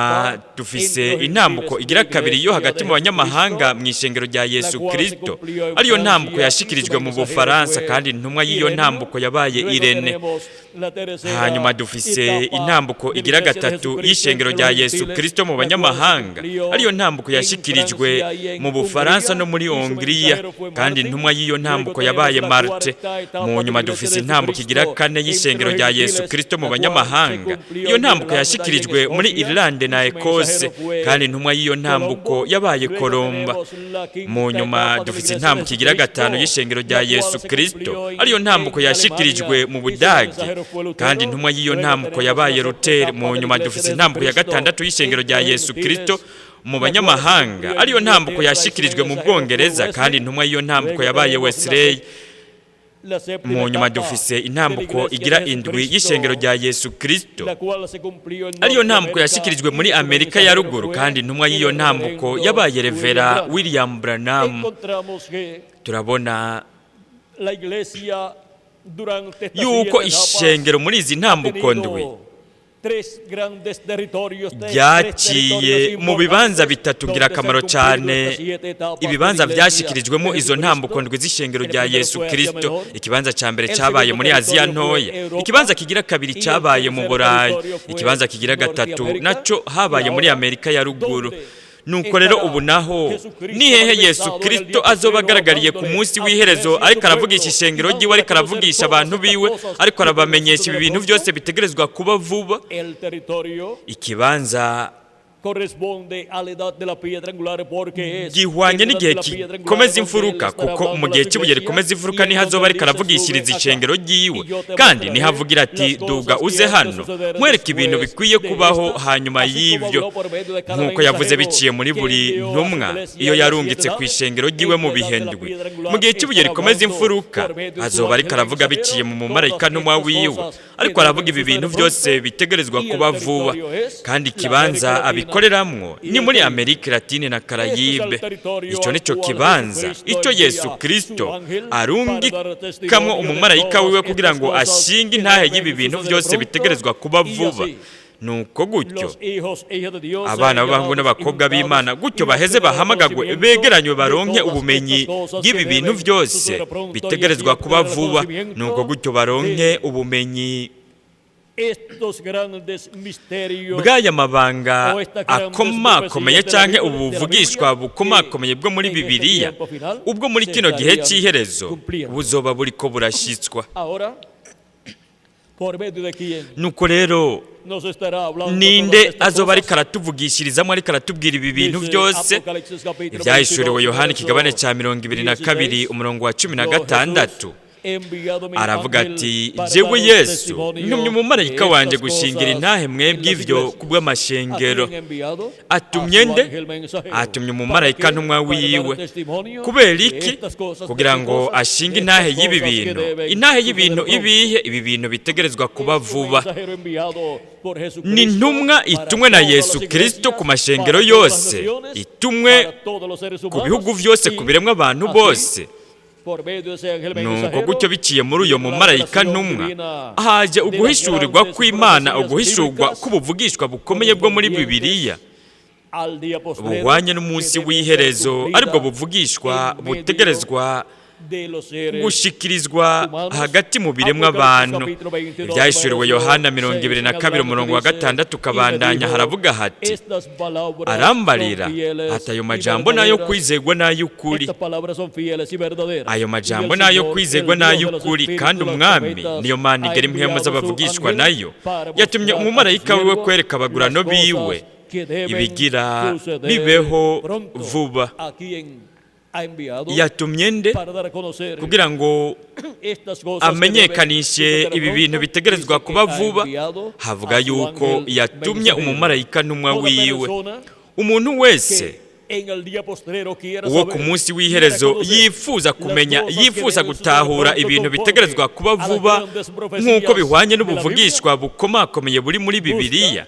dufise intambuko igira kabiri yo hagati mu banyamahanga mu ishengero rya Yesu Kristo, ariyo ntambuko yashyikirijwe mu Bufaransa, kandi intumwa y'iyo ntambuko yabaye Irene. Hanyuma dufise intambuko igira gatatu y'ishengero rya Yesu Kristo mu banyamahanga, ariyo ntambuko yashyikirijwe mu Bufaransa no muri Hongiriya, kandi intumwa y'iyo ntambuko yabaye Marte. Mu nyuma dufise intambuko igira kane y'ishengero rya Yesu Kristo mu banyamahanga, iyo ntambuko yashyikirijwe muri Irlande na Ekose, kandi intumwa y'iyo ntambuko yabaye Kolomba. Mu nyuma dufise intambuko igira gatanu y'ishengero rya Yesu Kristo, ariyo ntambuko yashyikirijwe mu Budage, kandi intumwa y'iyo ntambuko yabaye Luther. Mu nyuma dufise intambuko ya gatandatu y'ishengero rya Yesu Kristo mu banyamahanga, ariyo ntambuko yashyikirijwe mu Bwongereza, kandi intumwa y'iyo ntambuko yabaye Wesley. Mu nyuma dufise intambuko igira indwi y'ishengero rya Yesu Kristo, ariyo ntambuko yashikirijwe muri Amerika ya ruguru, kandi intumwa y'iyo ntambuko yabaye Revera William Branham. Turabona yuko ishengero muri izi ntambuko ndwi ryaciye mu bibanza bitatu ngirakamaro cyane, ibibanza byashyikirijwemo izo ntambuko ndwi z'ishengero rya Yesu Kristo. Ikibanza cya mbere cyabaye muri Aziya ntoya, ikibanza kigira kabiri cyabaye mu Burayi, ikibanza kigira gatatu nacyo habaye muri Amerika ya ruguru. Nuko rero ubu naho ni hehe Yesu Kristo azoba agaragariye ku munsi w'iherezo, ariko aravugisha ishengero ryiwe, ariko aravugisha abantu biwe, ariko arabamenyesha ibi bintu byose bitegerezwa kuba vuba? Ikibanza gihwanye n'igihe gikomeza imfuruka, kuko mu gihe cy'ibuye rikomeza imfuruka niho azoba ariko aravugishiriza ishengero ryiwe, kandi niho avugira ati: "Duga uze hano nkwereke ibintu bikwiye kubaho hanyuma y'ibyo", nk'uko yavuze biciye muri buri ntumwa iyo yarungitse ku ishengero ryiwe mu bihe ndwi. Mu gihe cy'ibuye rikomeza imfuruka azoba ariko aravuga biciye mu mumarayika ntumwa wiwe, ariko aravuga ibi bintu byose bitegerezwa kuba vuba. Kandi ikibanza abikoreramwo ni muri Amerika Latine na Karayibe. Icyo nicyo kibanza icyo Yesu Kristo arungikamwo umumarayika wiwe kugira ngo ashinge intahe y'ibi bintu byose bitegerezwa kuba vuba. Nuko gutyo abana b'abahungu n'abakobwa b'Imana gutyo baheze bahamagagwe, begeranywe, baronke ubumenyi bw'ibi bintu byose bitegerezwa kuba vuba. Nuko gutyo baronke ubumenyi bw'aya mabanga akomakomeye cyangwa ubu buvugishwa bukomakomeye bwo muri Bibiliya, ubwo muri kino gihe cy'iherezo buzoba buriko burashyitswa. Nuko rero ninde azoba ariko aratuvugishirizamo, ariko aratubwira ibi bintu byose? Ibyahishuriwe Yohani ikigabane cya 22, umurongo wa 16, aravuga ati: "Jewe Yesu ntumye umumarayika wanjye gushingira intahe mwebwe ivyo kubw'amashengero." Atumye nde? Atumye umumarayika ntumwa wiwe. Kubera iki? Kugira ngo ashinge intahe y'ibi bintu. Intahe y'ibintu ibihe? Ibi bintu bitegerezwa kuba vuba. Ni intumwa itumwe na Yesu Kristo ku mashengero yose, itumwe ku bihugu byose, ku biremwa abantu bose. Nuko gutyo biciye muri uyo mumarayika ntumwa haje uguhishurirwa kw'Imana, uguhishurwa k'ubuvugishwa bukomeye bwo muri Bibiliya buhwanye n'umunsi w'iherezo, aribwo buvugishwa butegerezwa gushikirizwa hagati mu biremwa abantu. Ibyahishuriwe Yohana 22, umurongo wa 6 ukabandanya, haravuga hati: "Arambarira ati: 'Ayo majambo nayo kwizegwa n'ay'ukuri.'" Ayo majambo nayo kwizegwa n'ay'ukuri, kandi Umwami, niyo Mana igera impwemu z'abavugishwa nayo, yatumye umumarayika wiwe kwereka abagurano biwe ibigira bibeho vuba. Yatumye nde kugira ngo amenyekanishe ibi bintu bitegerezwa kuba vuba? Havuga yuko yatumye umumarayika ntumwa wiwe. Umuntu wese uwo ku munsi w'iherezo yifuza kumenya, yifuza gutahura ibintu bitegerezwa kuba vuba nk'uko bihwanye n'ubuvugishwa bukomakomeye buri muri Bibiliya,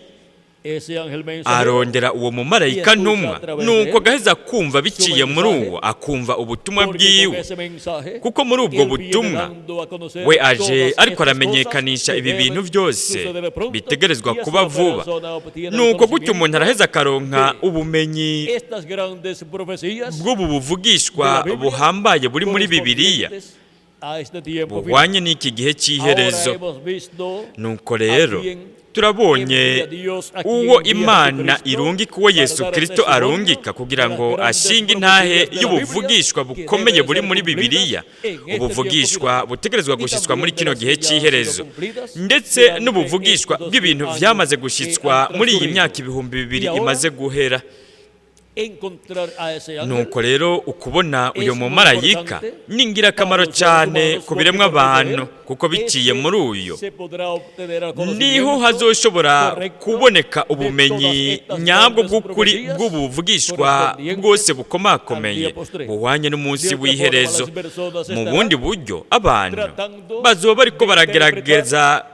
arondera uwo mumarayika ntumwa, nuko agaheza kumva biciye muri uwo, akumva ubutumwa bwiwe, kuko muri ubwo butumwa we aje ariko aramenyekanisha ibi bintu byose bitegerezwa kuba vuba. Nuko gutyo umuntu araheza akaronka ubumenyi bw'ubu buvugishwa buhambaye buri muri Bibiliya buhwanye n'iki gihe cy'iherezo. Nuko rero turabonye uwo Imana irungika, uwo Yesu Kristo arungika kugira ngo ashinge intahe y'ubuvugishwa bukomeye buri muri Bibiliya, ubuvugishwa butegerezwa gushyitswa muri kino gihe cy'iherezo, ndetse n'ubuvugishwa bw'ibintu byamaze gushyitswa muri iyi myaka 2000 imaze guhera. Nuko rero ukubona uyu mumarayika ni ingirakamaro cyane ku biremwa abantu, kuko biciye muri uyu niho hazoshobora kuboneka ubumenyi nyabwo bw'ukuri bw'ubuvugishwa bwose bukomakomeye buhwanye n'umunsi w'iherezo. Mu bundi buryo abantu bazoba bariko baragerageza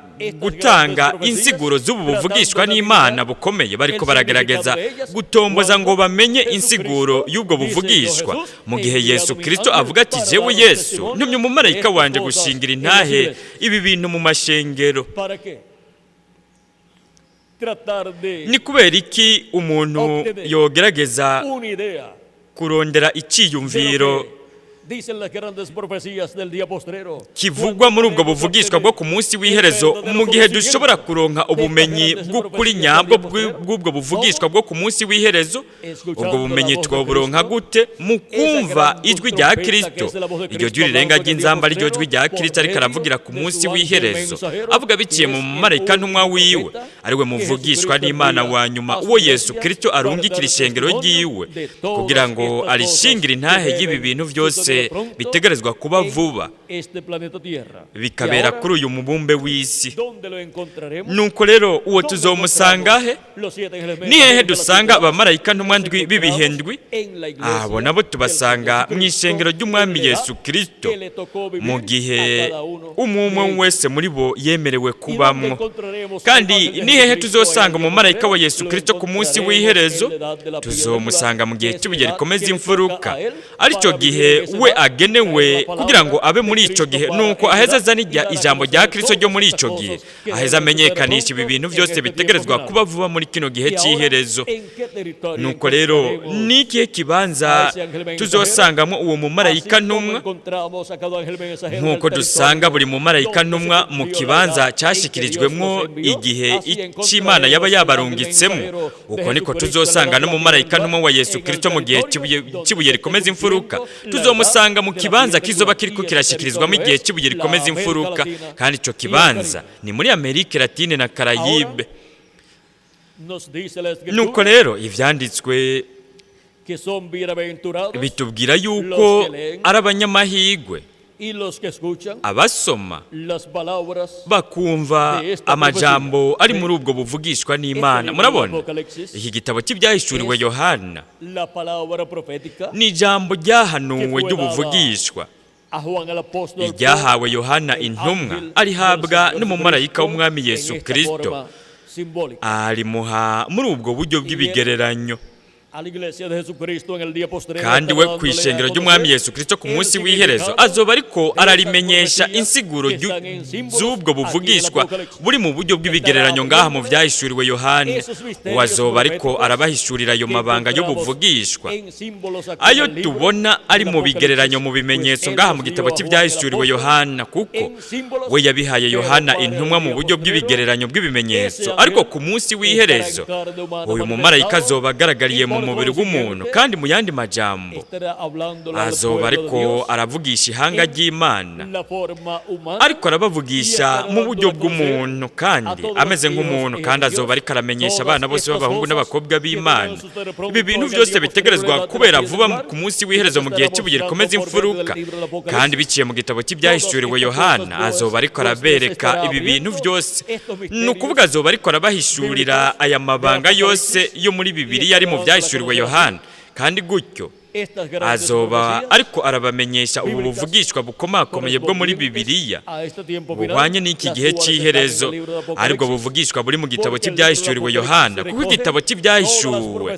gutanga insiguro z'ubu buvugishwa n'Imana bukomeye, bariko baragerageza gutomboza ngo bamenye insiguro y'ubwo buvugishwa, mu gihe Yesu Kristo avuga ati: "Jewe Yesu ntumye umumarayika wanje gushingira intahe ibi bintu mu mashengero." Ni kubera iki umuntu yogerageza kurondera icyiyumviro kivugwa muri ubwo buvugishwa bwo ku munsi w'iherezo, mu gihe dushobora kuronka ubumenyi bw'ukuri nyabwo bw'ubwo buvugishwa bwo ku munsi w'iherezo? Ubwo bumenyi twoburonka gute? Mu kumva ijwi rya Kristo, iryo jwi rirenga ry'inzamba, ryo jwi rya Kristo ariko aravugira ku munsi w'iherezo, avuga biciye mu mumarayika ntumwa wiwe, ariwe muvugishwa n'Imana wa nyuma, uwo Yesu Kristo arungikira ishengero ryiwe kugira ngo arishingire intahe y'ibi bintu byose bitegerezwa kuba vuba, bikabera kuri uyu mubumbe w'isi. Nuko rero uwo tuzomusanga he? Ni hehe dusanga abamarayika ntumwa ndwi b'ibihe ndwi? Abo nabo tubasanga mu ishengero ry'Umwami Yesu Kristo, mu gihe umwe wese muri bo yemerewe kubamwo. Kandi ni hehe tuzosanga umumarayika wa Yesu Kristo ku munsi w'iherezo? Tuzomusanga mu gihe cy'ibuye rikomeza imfuruka, aricyo gihe we agenewe kugira ngo abe muri ico gihe. Nuko aheza azana ijambo rya Kristo ryo muri ico gihe, aheza amenyekanisha ibi bintu byose bitegerezwa kuba vuba muri kino gihe cy'iherezo. Nuko rero ni ikihe kibanza tuzosangamo uwo mumarayika ntumwa? Nk'uko dusanga buri mumarayika ntumwa mu kibanza cyashyikirijwemo igihe cy'Imana yaba yabarungitsemo, uko niko tuzosanga n'umumarayika ntumwa wa Yesu Kristo mu gihe cy'ibuye rikomeza imfuruka. Tuzomusanga mu kibanza kizoba kiriko kirashyikirizwamo igihe cy'ibuye rikomeza imfuruka, kandi ico kibanza ni muri Amerika Latine na Karayibe. Nuko rero ivyanditswe bitubwira yuko ari abanyamahirwe abasoma bakumva amajambo ari muri ubwo buvugishwa n'Imana. Murabona iki gitabo cy'ibyahishuriwe Yohana ni ijambo ryahanuwe ry'ubuvugishwa iryahawe Yohana intumwa, arihabwa n'umumarayika w'Umwami Yesu Kristo, arimuha muri ubwo buryo bw'ibigereranyo. Kandi we ku ishengero ry'Umwami Yesu Kristo ku munsi w'iherezo azoba ariko ararimenyesha insiguro z'ubwo buvugishwa buri mu buryo bw'ibigereranyo ngaha mu byahishuriwe Yohana. Uwo azoba ariko arabahishurira ayo mabanga y'ubuvugishwa, ayo tubona ari mu bigereranyo, mu bimenyetso ngaha mu gitabo cy'ibyahishuriwe Yohana, kuko we yabihaye Yohana intumwa mu buryo bw'ibigereranyo bw'ibimenyetso. Ariko ku munsi w'iherezo uyu mumarayika azoba agaragariye mu mubiri w'umuntu, kandi mu yandi majambo azoba ariko aravugisha ihanga ry'Imana, ariko arabavugisha mu buryo bw'umuntu kandi ameze nk'umuntu, kandi azoba ariko aramenyesha abana bose b'abahungu n'abakobwa b'Imana ibi bintu byose bitegerezwa kubera vuba ku munsi w'iherezo mu gihe cy'ibuye rikomeza imfuruka. Kandi biciye mu gitabo cy'ibyahishuriwe Yohana azoba ariko arabereka ibi bintu byose, ni ukuvuga azoba ariko arabahishurira aya mabanga yose yo muri Bibiliya ari mu byahishuriwe Yohana, kandi gutyo azoba ariko arabamenyesha ubu buvugishwa bukomakomeye bwo muri Bibiliya buhwanye n'iki gihe cy'iherezo, aribwo buvugishwa buri mu gitabo cy'ibyahishuriwe Yohana, kuko igitabo cy'ibyahishuwe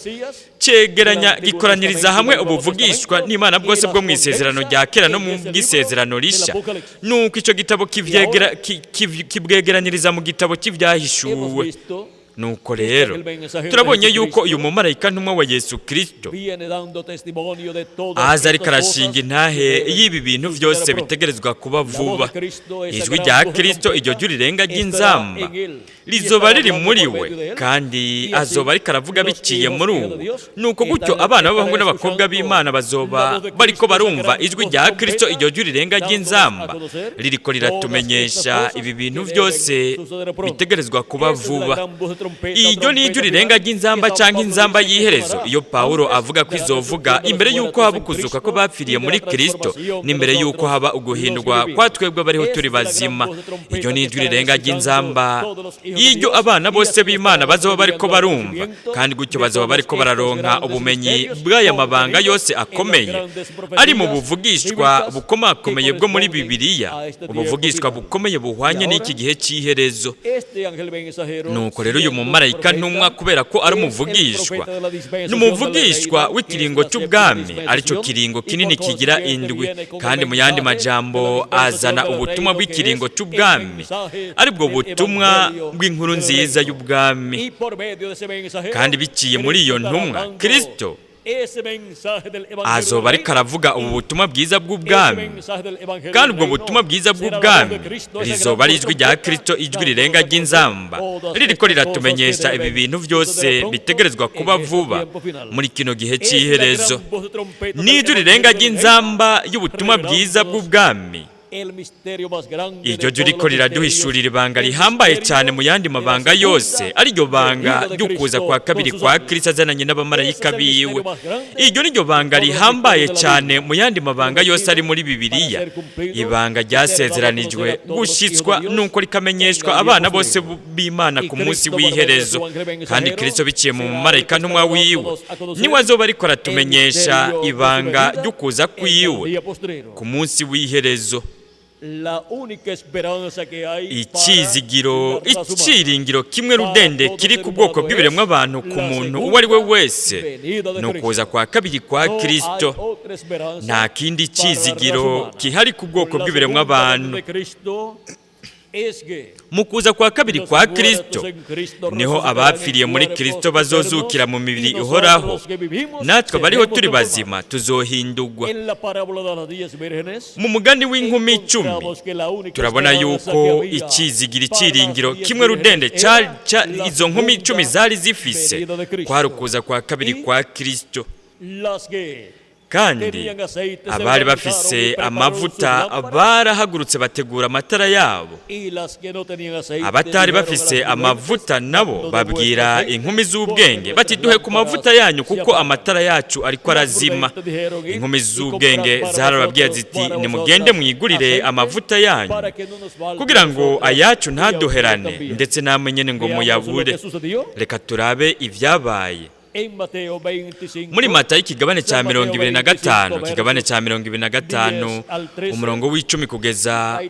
cegeranya gikoraniriza hamwe ubuvugishwa n'Imana bwose bwo mu isezerano rya kera no mu bw'isezerano rishya. Nuko ico gitabo kibwegeraniriza mu gitabo cy'ibyahishuwe. Nuko rero turabonye yuko uyu mumarayika ntumwa wa Yesu Kristo aza ariko arashinga intahe y'ibi bintu byose bitegerezwa kuba vuba. Ijwi rya Kristo, iryo jwi rirenga ry'inzamba, rizoba riri muri we, kandi azoba ariko aravuga biciye muri uwo. Nuko gutyo abana b'abahungu n'abakobwa b'Imana bazoba bariko barumva ijwi rya Kristo, iryo jwi rirenga ry'inzamba ririko riratumenyesha ibi bintu byose bitegerezwa kuba vuba. Iryo ni ijwi rirenga ry'inzamba canke inzamba y'iherezo, iyo Pawulo avuga ko izovuga imbere y'uko haba ukuzuka ko bapfiriye muri Kristo, n'imbere y'uko haba uguhindurwa kwa twebwe bariho turi bazima. Iryo ni ijwi rirenga ry'inzamba y'iryo abana bose b'Imana bazoba bariko barumva, kandi gutyo bazoba bariko bararonka ubumenyi bw'aya mabanga yose akomeye ari mu buvugishwa bukomakomeye bwo muri Bibiliya, ubuvugishwa bukomeye buhwanye n'iki gihe cy'iherezo. Nuko rero uyu mumarayika ntumwa, kubera ko ari umuvugishwa, ni umuvugishwa w'ikiringo cy'ubwami, aricyo kiringo kinini kigira indwi, kandi mu yandi majambo azana ubutumwa bw'ikiringo cy'ubwami, aribwo butumwa bw'inkuru nziza y'ubwami. Kandi biciye muri iyo ntumwa, Kristo azoba ariko aravuga ubu butumwa bwiza bw'ubwami, kandi ubwo butumwa bwiza bw'ubwami rizoba ari ijwi rya Kristo, ijwi rirenga ry'inzamba ririko riratumenyesha ibi bintu byose bitegerezwa kuba vuba muri kino gihe cy'iherezo. N'ijwi rirenga ry'inzamba y'ubutumwa bwiza bw'ubwami, iryo jwi riko riraduhishurira ibanga rihambaye cyane mu yandi mabanga yose, ariryo banga ry'ukuza kwa kabiri kwa Kristo azananye n'abamarayika biwe. Iryo niryo banga rihambaye cyane mu yandi mabanga yose ari muri Bibiliya, ibanga ryasezeranijwe gushitswa nuko rikamenyeshwa abana bose b'Imana ku munsi w'iherezo. Kandi Kristo biciye mu mumarayika ntumwa wiwe niwe azoba ariko aratumenyesha ibanga ry'ukuza kwiwe ku munsi w'iherezo. Icyizigiro, icyiringiro kimwe rudende kiri ku bwoko bw'ibiremwa abantu, ku muntu uwo ari we wese, ni ukuza kwa kabiri kwa Kristo. Nta kindi cyizigiro kihari ku bwoko bw'ibiremwa abantu. Mu kuza kwa kabiri kwa Kristo niho abapfiriye muri Kristo bazozukira mu mibiri ihoraho, natwe bariho turi bazima tuzohindurwa. Mu mugani w'inkumi 10 turabona yuko icyizigiro, icyiringiro kimwe rudende izo nkumi 10 zari zifise kwari ukuza kwa kabiri kwa Kristo. Kandi abari bafise amavuta barahagurutse bategura amatara yabo, abatari bafise amavuta nabo babwira inkumi z'ubwenge bati duhe ku mavuta yanyu kuko amatara yacu ariko arazima. Inkumi z'ubwenge zarababwiye ziti nimugende mwigurire amavuta yanyu kugira ngo ayacu ntaduherane, ndetse namwe nyene ngo muyabure. Reka turabe ibyabaye muri Matayo ikigabane cya 25, ikigabane cya 25 umurongo w'icumi kugeza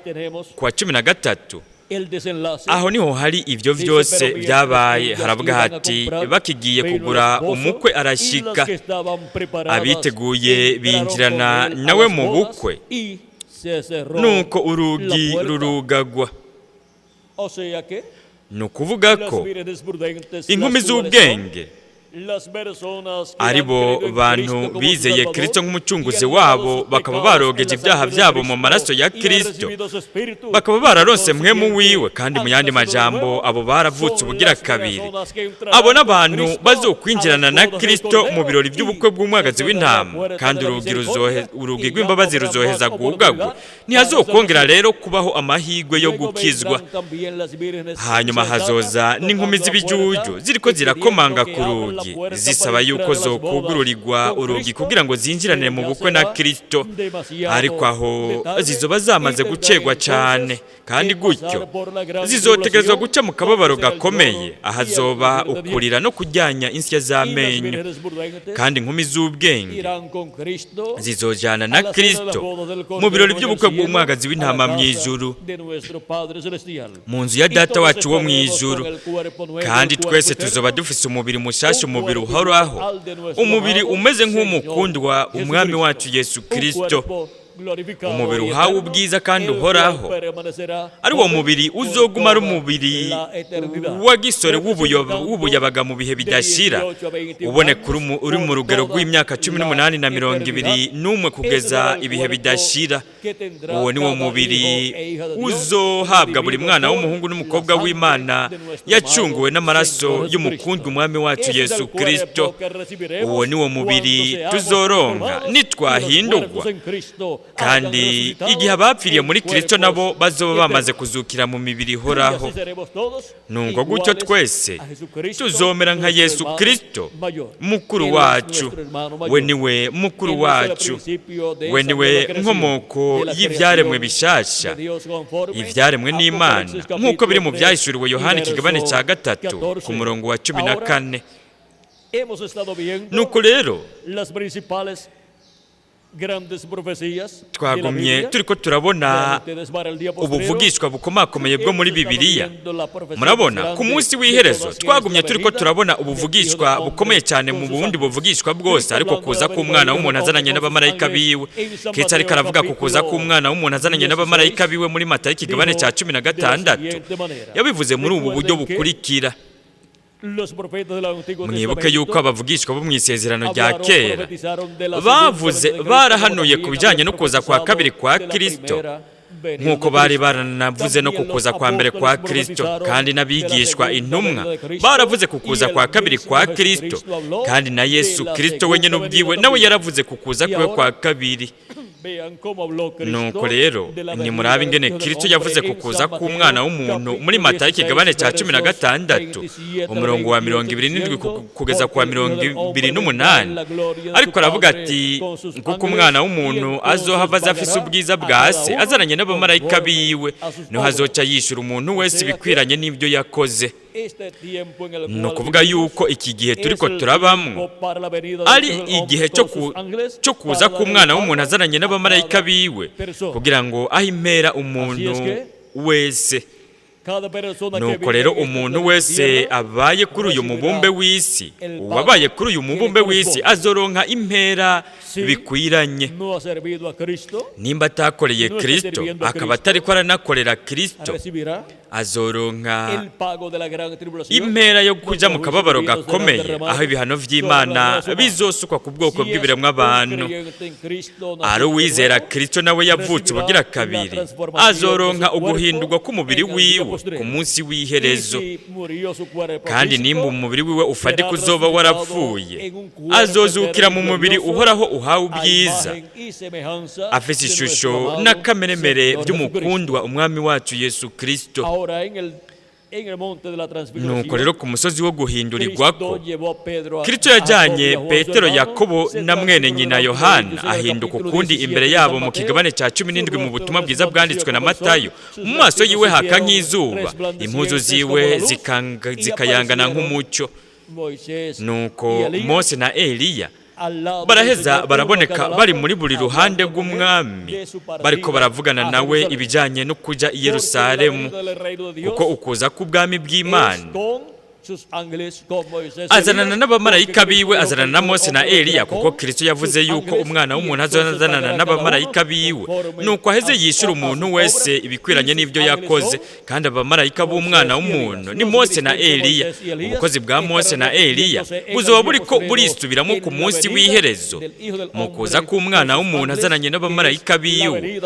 kwa 13. Aho niho hari ibyo byose byabaye. Haravuga hati bakigiye kugura umukwe arashyika, abiteguye binjirana nawe mu bukwe, nuko urugi rurugagwa. Ni ukuvuga ko inkumi z'ubwenge aribo bantu bizeye Kristo nk'umucunguzi wabo, bakaba barogeje ibyaha byabo mu maraso ya Kristo, bakaba bararonse mpwemu wiwe, kandi mu yandi majambo abo baravutse ubugira kabiri. Abo n'abantu bazokwinjirana na Kristo mu birori by'ubukwe bw'umwagazi w'intama, kandi urugi rw'imbabazi ruzoheza gugagwa, ntihazokongera rero kubaho amahirwe yo gukizwa. Hanyuma hazoza n'inkumi z'ibijuju ziriko zirakomanga ku rugi, zisaba yuko zokugururirwa urugi kugira ngo zinjirane mu bukwe na Kristo, ariko aho zizoba zamaze gucegwa cyane, kandi gutyo zizotegerezwa guca mu kababaro gakomeye, ahazoba ukurira no kujyanya insya z'amenyo. Kandi inkumi z'ubwenge zizojana na Kristo mu birori by'ubukwe bw'umwagazi w'intama mu ijuru, mu nzu ya Data wacu wo mu ijuru. Kandi twese tuzoba dufise umubiri mushasha, umubiri uhoraho, umubiri umeze nk'umukundwa umwami wacu Yesu Kristo, umubiri uhawe ubwiza kandi uhoraho, ari wo mubiri uzoguma ari umubiri wa gisore w'ubuyabaga mu bihe bidashira, uboneka uri mu rugero rw'imyaka 18 na 21 kugeza ibihe bidashira. Uwo ni wo mubiri uzohabwa buri mwana w'umuhungu n'umukobwa w'Imana yacunguwe n'amaraso y'umukundwa umwami wacu Yesu Kristo. Uwo ni wo mubiri tuzoronka nitwahindurwa Kandi igihe abapfiriye muri Kristo nabo bazoba bamaze kuzukira mu mibiri ihoraho. Nungo gutyo twese tuzomera nka Yesu Kristo mukuru wacu. We niwe mukuru wacu, we niwe nkomoko y'ibyaremwe bishasha, ibyaremwe n'Imana, nk'uko biri mu byahishuriwe Yohana ikigabane cya 3 ku murongo wa 14. Nuko rero twagumye turiko turabona ubuvugishwa bukomakomeye bwo muri Bibiliya. Murabona ku munsi w'iherezo twagumye turiko turabona ubuvugishwa bukomeye cyane mu bundi buvugishwa bwose, ariko kuza k'umwana w'umuntu azananye n'abamarayika biwe. Kristo ariko aravuga ku kuza k'umwana w'umuntu azananye n'abamarayika biwe muri Matayo ikigabane cya 16. Yabivuze muri ubu buryo bukurikira. Mwibuke yuko abavugishwa bo mu isezerano rya kera bavuze, barahanuye ku bijyanye no kuza kwa kabiri kwa Kristo, nk'uko bari baranavuze no ku kuza kwa mbere kwa Kristo. Kandi n'abigishwa intumwa baravuze ku kuza kwa kabiri kwa Kristo, kandi na Yesu Kristo wenyine ubwiwe nawe yaravuze ku kuza kwe kwa kabiri. Nuko rero nimurabe ingene Kristo yavuze ku kuza k'umwana w'umuntu muri Matayo ikigabane cya 16 umurongo wa 27 kugeza ku wa 28. Ariko aravuga ati kuko umwana w'umuntu azohava aza afise ubwiza bwa se azananye n'abamarayika biwe, niho azoca yishura umuntu wese ibikwiranye n'ibyo yakoze. Ni ukuvuga yuko iki gihe turiko turabamwo ari igihe cyo kuza k'umwana w'umuntu azananye n'abamarayika biwe, kugira ngo ahe impera umuntu wese. Nuko rero umuntu wese abaye kuri uyu mubumbe w'isi, uwabaye kuri uyu mubumbe w'isi azoronka impera bikwiranye. Nimba atakoreye Kristo, akaba atariko aranakorera Kristo, azoronka impera yo kuja mu kababaro gakomeye, aho ibihano vy'Imana bizosukwa ku bwoko bw'ibiremwa abantu. Ari uwizera Kristo nawe yavutse ubugira kabiri, azoronka uguhindurwa k'umubiri wiwe ku munsi w'iherezo. Kandi nimba umubiri wiwe ufadika uzoba warapfuye, azozukira mu mubiri uhoraho uhawe ubwiza, afise ishusho n'akameremere by'umukundwa umwami wacu Yesu Kristo. Nuko rero ku musozi wo guhindurirwako, Kristo yajyanye Petero, Yakobo na mwene nyina Yohana, ahinduka ukundi imbere yabo mu kigabane cya 17 mu butumwa bwiza bwanditswe na Matayo. Mu maso yiwe haka nk'izuba, impuzu ziwe zikayangana nk'umucyo. Nuko Mose na Eliya baraheza baraboneka bari muri buri ruhande rw'umwami, bariko baravugana nawe ibijyanye no kujya i Yerusalemu, kuko ukuza k'ubwami bw'Imana azanana n'abamarayika biwe, azanana na Mose na Eliya, kuko Kristo yavuze yuko umwana w'umuntu azanana n'abamarayika biwe. Nuko aheze yishura umuntu wese ibikwiranye n'ibyo yakoze. Kandi abamarayika b'umwana w'umuntu ni Mose na Eliya. Ubukozi bwa Mose na Eliya buzoba buriko burisubiramo ku munsi w'iherezo, mu kuza k'umwana w'umuntu azananye n'abamarayika biwe,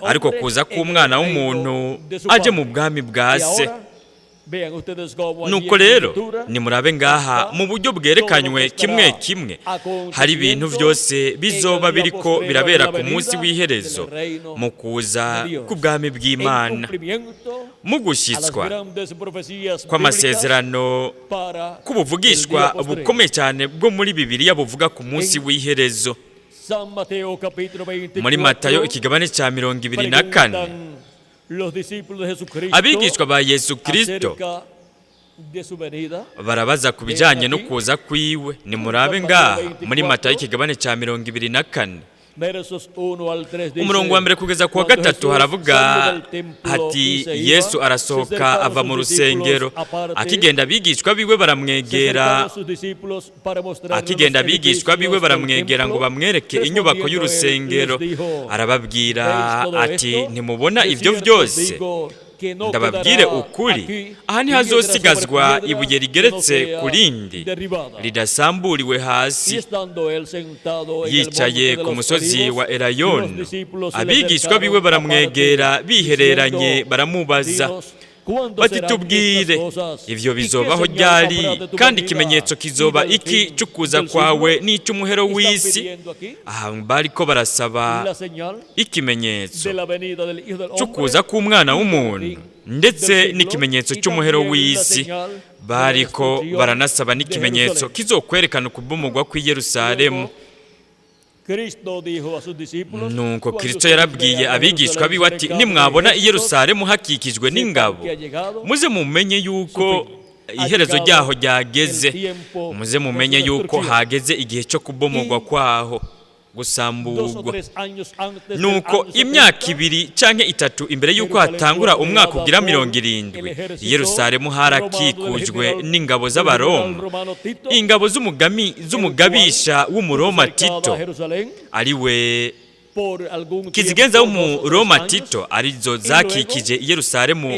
ariko kuza k'umwana w'umuntu aje mu bwami bwa se. Nuko rero nimurabe ngaha mu buryo bwerekanywe kimwe kimwe, hari ibintu byose bizoba biriko birabera ku munsi w'iherezo mu kuza k'ubwami bw'Imana, mu gushyitswa kw'amasezerano k'ubuvugishwa bukomeye cyane bwo muri Bibiliya buvuga ku munsi w'iherezo. Muri Matayo ikigabane cya 24, abigishwa ba Yesu Kristo barabaza ku bijyanye no kuza kwiwe. Nimurabe ngaha muri Matayo ikigabane cya 24 umurongo wa 1 kugeza ku wa 3 haravuga hati Yesu arasohoka ava mu rusengero, akigenda abigishwa biwe baramwegera, akigenda abigishwa biwe baramwegera ngo bamwereke inyubako y'urusengero. Arababwira ati ntimubona ibyo byose? Ndababwire ukuri, aha ntihazosigazwa ibuye rigeretse ku rindi ridasamburiwe hasi. Yicaye ku musozi wa Elayono, abigishwa biwe baramwegera bihereranye, baramubaza Bati: "Tubwire, ivyo bizobaho ryari? Kandi ikimenyetso kizoba iki c'ukuza kwawe n'icy'umuhero w'isi?" Aha bariko barasaba ikimenyetso c'ukuza k'umwana w'umuntu ndetse n'ikimenyetso cy'umuhero w'isi. Bariko baranasaba n'ikimenyetso kizokwerekana ukubomogwa kw'i Yerusalemu. Nuko Kristo yarabwiye abigishwa biwe ati: "Nimwabona i Yerusalemu hakikijwe n'ingabo, muze mumenye yuko iherezo ryaho ryageze, muze mumenye yuko hageze igihe cyo kubomogwa kwaho, gusamburwa." Nuko imyaka 2 canke 3 imbere y'uko hatangura umwaka ugira 70, i Yerusalemu harakikujwe n'ingabo z'Abaroma, ingabo z'umugabisha w'Umuroma Tito, ariwe kizigenza w'Umuroma Tito, arizo zakikije i Yerusalemu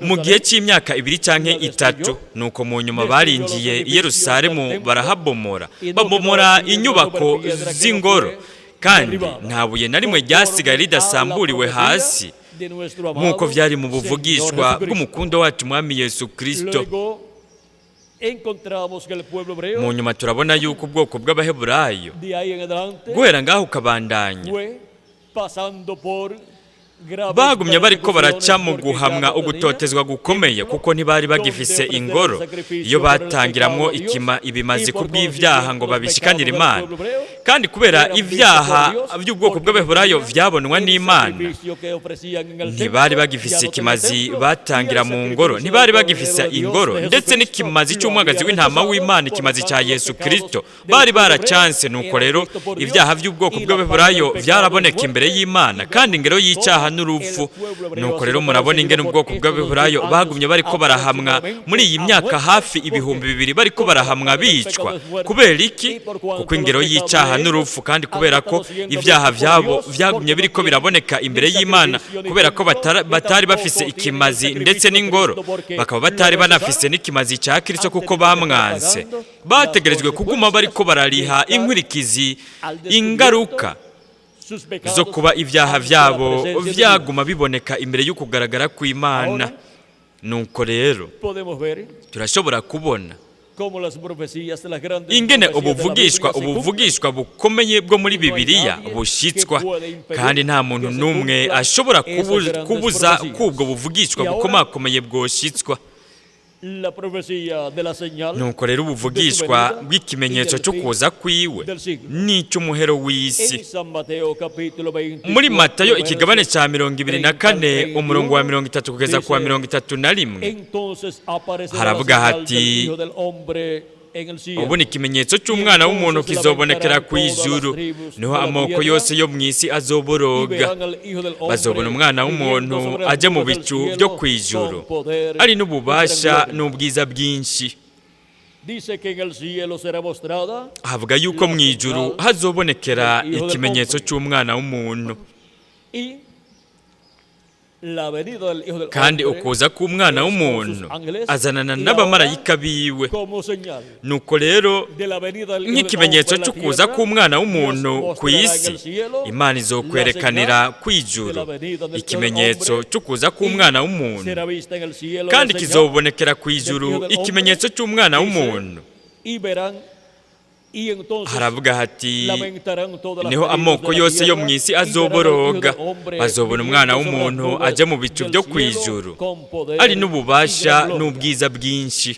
mu gihe cy'imyaka 2 canke 3. Nuko mu nyuma barinjiye i Yerusalemu, barahabomora, babomora inyubako z'ingoro, kandi nta buye na rimwe ryasigaye ridasamburiwe hasi, nk'uko vyari mu buvugishwa bw'umukundo wacu Mwami Yesu Kristo. Mu nyuma turabona yuko ubwoko bw'Abaheburayo guhera ngaho ukabandanya bagumye bariko baraca mu guhamwa ugutotezwa gukomeye, kuko ntibari bagifise ingoro iyo batangiramwo ikima ibimazi kubw'ivyaha ngo babishikanire Imana. Kandi kubera ivyaha by'ubwoko bw'Abaheburayo vyabonwa n'Imana, ntibari bagifise ikimazi batangira mu ngoro, ntibari bagifise ingoro, ndetse n'ikimazi cy'umwagazi w'intama w'Imana, ikimazi cya Yesu Kristo, bari baracanse. Nuko rero ibyaha by'ubwoko bw'Abaheburayo vyaraboneka imbere y'Imana, kandi ingero y'icyaha n'urupfu. Nuko rero murabona ingene ubwoko bw'Abaheburayo bagumye bariko barahamwa muri iyi myaka hafi 2000, bariko barahamwa bicwa. Kubera iki? Kuko ingero y'icyaha n'urupfu, kandi kubera ko ibyaha vyabo vyagumye biriko biraboneka imbere y'Imana, kubera ko batari bafise ikimazi ndetse n'ingoro, bakaba batari banafise n'ikimazi cya Kristo kuko bamwanse, bategerejwe kuguma bariko barariha inkurikizi, ingaruka zo kuba ibyaha byabo byaguma biboneka imbere y'ukugaragara kw'Imana. Nuko rero turashobora kubona ingene ubuvugishwa bukomeye bwo muri Bibiliya bushitswa, kandi nta muntu n'umwe ashobora kubuza k'ubwo buvugishwa bukomakomeye bwoshitswa. Nuko rero ubuvugishwa bw'ikimenyetso cyo kuza kwiwe n'icy'umuhero w'isi, muri Matayo ikigabane cya 24, umurongo wa 30 kugeza ku wa 31, haravuga hati: "Ubu ikimenyetso cy'umwana w'umuntu kizobonekera ku ijuru, niho amoko yose yo mu isi azoboroga, bazobona umwana w'umuntu ajya mu bicu byo ku ijuru, ari n'ububasha n'ubwiza bwinshi." Havuga yuko mu ijuru hazobonekera ikimenyetso cy'umwana w'umuntu. Kandi ukuza k'umwana w'umuntu azanana n'abamarayika biwe. Nuko rero nk'ikimenyetso cy'ukuza k'umwana w'umuntu ku isi, Imana izokwerekanira ku ijuru ikimenyetso cy'ukuza k'umwana w'umuntu, kandi kizobonekera ku ijuru ikimenyetso cy'umwana w'umuntu. Haravuga hati: "Niho amoko yose yo mu isi azoboroga, bazobona umwana w'umuntu ajya mu bicu byo ku ijuru, ari n'ububasha n'ubwiza bwinshi."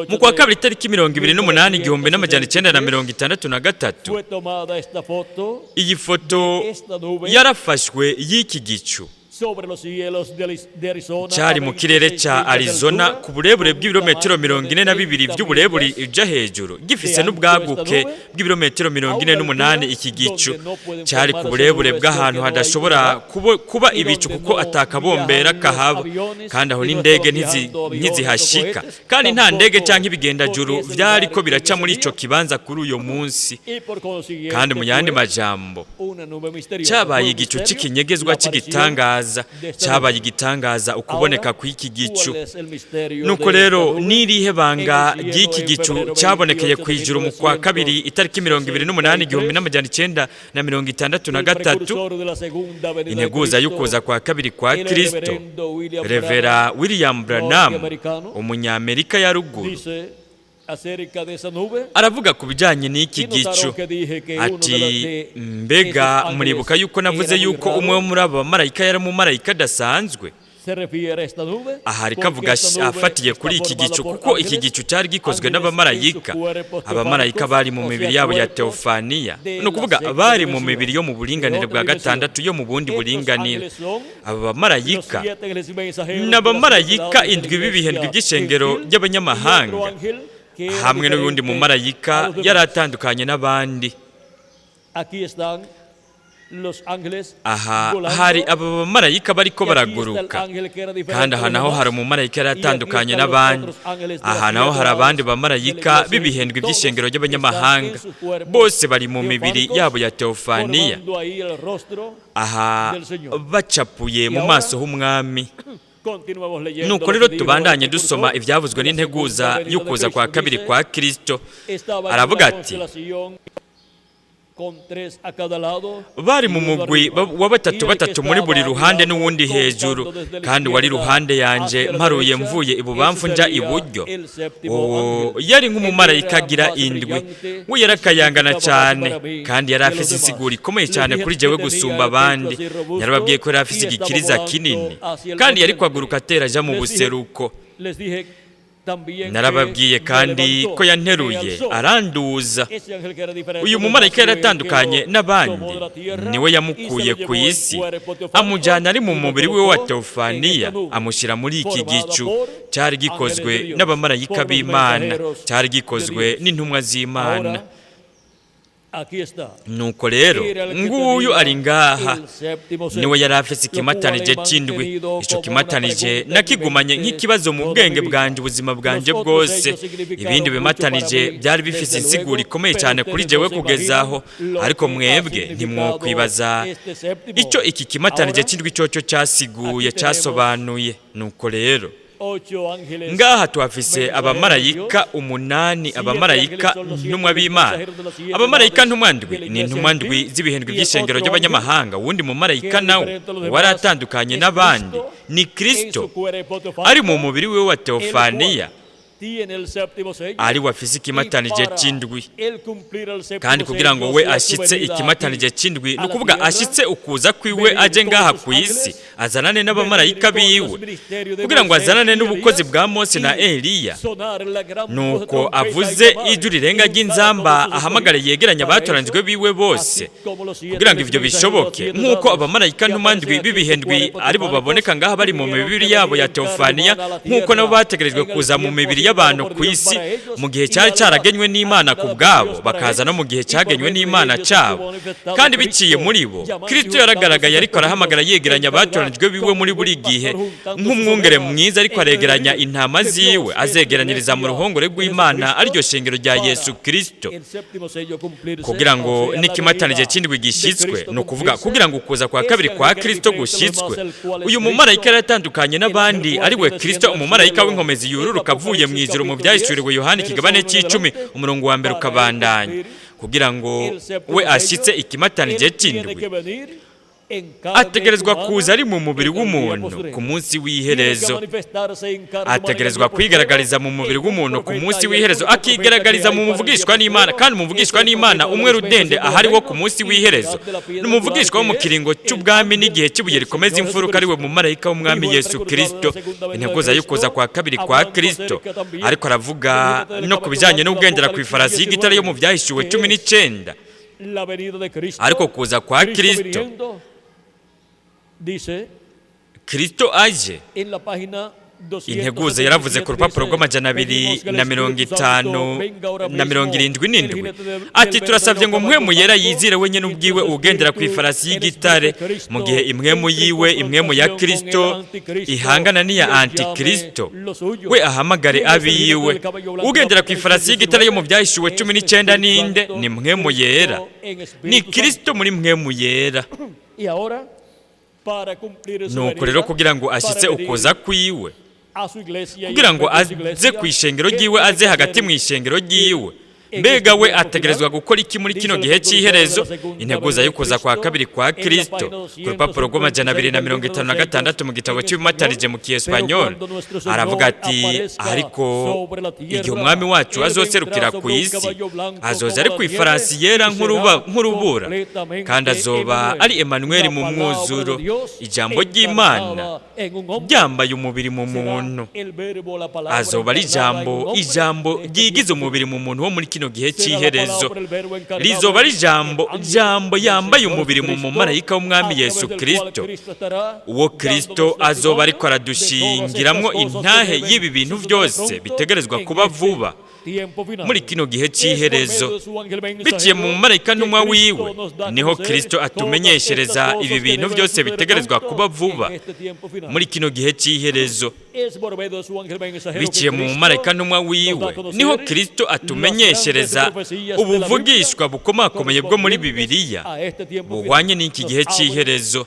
Mu kwa kabiri itariki 28 1963, iyi foto yarafashwe y'iki gicu cyari mu kirere cya Arizona ku burebure bw'ibirometero 42 by'uburebure ija hejuru, gifise n'ubwaguke bw'ibirometero 48. Iki gicu cyari ku burebure bw'ahantu hadashobora kuba ibicu kuko atakabombera kahaba, kandi aho n'indege ntizihashika, kandi nta ndege cyangwa ibigendajuru vyariko biraca muri ico kibanza kuri uyo munsi. Kandi mu yandi majambo, cyabaye igicu c'ikinyegezwa cy'igitangaza. igitangaza, cyabaye igitangaza ukuboneka kw'iki gicu. Nuko rero n'irihe banga ry'iki gicu cyabonekeye ku ijuru mu kwa kabiri itariki 28 1963, integuza y'ukuza kwa kabiri kwa Kristo, Revera William Branham, umunyamerika ya ruguru, aravuga ku bijyanye n'iki gicu ati: mbega muribuka yuko navuze yuko umwe wo muri abo bamarayika yari umumarayika adasanzwe? Aha ariko avuga afatiye kuri iki gicu, kuko iki gicu cyari gikozwe n'abamarayika. Abamarayika bari mu mibiri yabo ya teofaniya, ni ukuvuga bari mu mibiri yo mu buringanire bwa gatandatu, yo mu bundi buringanire. Aba bamarayika ni abamarayika indwi b'ibihindwi by'ishengero ry'abanyamahanga, hamwe n'ubundi mumarayika yari atandukanye n'abandi. Aha hari aba bamarayika bariko baraguruka, kandi aha naho hari umumarayika yari atandukanye n'abandi. Aha naho hari abandi bamarayika b'ibihendwi by'ishengero ry'abanyamahanga, bose bari mu mibiri yabo ya teofaniya, aha bacapuye mu maso h'umwami. Nuko rero tubandanye dusoma ibyavuzwe n'integuza y'ukuza kwa kabiri kwa Kristo. Aravuga ati: bari mu mugwi wa batatu batatu muri buri ruhande n'uwundi hejuru, kandi wari ruhande yanje mparuye mvuye ibubamfu nja iburyo. Uwo yari nk'umumarayika agira indwi, we yarakayangana cyane, kandi yari afise insiguro ikomeye cyane kuri jewe gusumba abandi. Yarababwiye ko yari afise igikiriza kinini, kandi yari kwaguruka atera aja mu buseruko. Narababwiye kandi ko yanteruye aranduza. Uyu mumarayika yaratandukanye n'abandi, niwe yamukuye ku isi amujyana ari mu mubiri we wa teofaniya, amushyira muri iki gicu cyari gikozwe n'abamarayika b'Imana, cyari gikozwe n'intumwa z'Imana. Nuko rero nguyu ari ngaha, niwe yari afise ikimatanije c'indwi. Ico kimatanije nakigumanye nk'ikibazo mu bwenge bwanje ubuzima bwanje bwose. Ibindi bimatanije byari bifise insiguro ikomeye cyane kuri jewe kugezaho, ariko mwebwe ntimwokwibaza ico iki kimatanije c'indwi cyoco cyasiguye, cyasobanuye. Nuko rero ngaha tuhafise abamarayika umunani, abamarayika ntumwa b'Imana. Abamarayika ntumwa ndwi ni intumwa ndwi z'ibihindwi by'ishengero ry'abanyamahanga. Wundi mumarayika nawe waratandukanye n'abandi ni Kristo ari mu mubiri we wa teofaniya, ari wafise ikimatanije c'indwi. Kandi kugira ngo we ashitse ikimatanije c'indwi, ni ukuvuga ashitse ukuza kwiwe aje ngaha ku isi azanane n'abamarayika biwe, kugira ngo azanane n'ubukozi bwa Mose na Eliya. Nuko avuze ijwi rirenga ry'inzamba, ahamagare yegeranya abatoranijwe biwe bose, kugira ngo ivyo bishoboke. Nk'uko abamarayika ntumwa ndwi b'ibihendwi aribo baboneka ngaha bari mu mibiri yabo ya teofaniya, nk'uko nabo bategerejwe kuza mu mibiri y'abantu ku isi mu gihe cyari cyaragenywe n'Imana ku bwabo, bakaza no mu gihe cyagenywe n'Imana cyabo. Kandi biciye muri bo Kristo yaragaragaye ariko arahamagara yegeranya abatoranijwe biwe muri buri gihe, nk'umwungere mwiza ariko aregeranya intama ziwe, azegeranyiriza mu ruhongore rw'Imana, ariryo shengero rya Yesu Kristo, kugira ngo n'ikimatanije c'indwi gishyitswe, ni ukuvuga kugira ngo ukuza kwa kabiri kwa Kristo gushyitswe. Uyu mumarayika yaratandukanye n'abandi, ari we Kristo, umumarayika w'inkomezi yururuka avuye mu ijuru mu byahishuriwe Yohana ikigabane c'icumi umurongo wa mbere ukabandanya, kugira ngo we ashyitse ikimatanije c'indwi ategerezwa kuza ari mu mubiri w'umuntu ku munsi w'iherezo. Ategerezwa kwigaragariza mu mubiri w'umuntu ku munsi w'iherezo, akigaragariza mu muvugishwa n'Imana. Kandi umuvugishwa n'Imana umwe rudende ahari wo ku munsi w'iherezo ni umuvugishwa wo mu kiringo cy'ubwami n'igihe cy'ibuye rikomeza imfuruka, ari we mumarayika w'umwami Yesu Kristo. Integuza y'ukuza kwa kabiri kwa Kristo. Ariko aravuga no ku bijyanye n'ubwendera ku ifarasi y'igitare yo mu byahishuwe 19. Ariko kuza kwa Kristo, Kristo aje. Integuza yaravuze ku rupapuro rw'amajana 257 ati: turasabye ngo mpwemu yera yizire wenyine ubwiwe ugendera ku ifarasi y'igitare, mu gihe imwemu yiwe, imwemu ya Kristo, ihangana n'iya Antikristo, we ahamagare abiwe. Ugendera ku ifarasi y'igitare yo mu byahishuwe 19 ninde? Ni mpwemu yera, ni Kristo muri mpwemu yera. Nuko rero kugira ngo ashyitse ukuza kwiwe, kugira ngo aze ku ishengero ryiwe, aze hagati mu ishengero ryiwe, mbega we ategerezwa gukora iki muri kino gihe cy'iherezo? Integuza y'ukuza kwa kabiri kwa Kristo, ku rupapuro rw'256 mu gitabo cy'ibimatanije mu Kiespanyol, aravuga ati: "Ariko igihe Umwami wacu azoserukira ku isi, azoza ari ku ifarasi yera nk'urubura, kandi azoba ari Emanuweli mu mwuzuro, ijambo ry'Imana ryambaye umubiri mu muntu. Azoba ari ijambo, ijambo ryigize umubiri mu muntu wo muri kino gihe cy'iherezo. Rizoba ari ijambo, jambo yambaye umubiri mu mumarayika w'Umwami Yesu Kristo, uwo Kristo azoba ariko aradushingiramwo intahe y'ibi bintu byose bitegerezwa kuba vuba muri kino gihe cy'iherezo. Biciye mu mumarayika ntumwa wiwe niho Kristo atumenyeshereza ibi bintu byose bitegerezwa kuba vuba muri kino gihe cy'iherezo. Biciye mu mumarayika ntumwa wiwe niho Kristo atumenyeshereza ubuvugishwa bukomakomeye bwo muri Bibiliya buhwanye n'iki gihe cy'iherezo.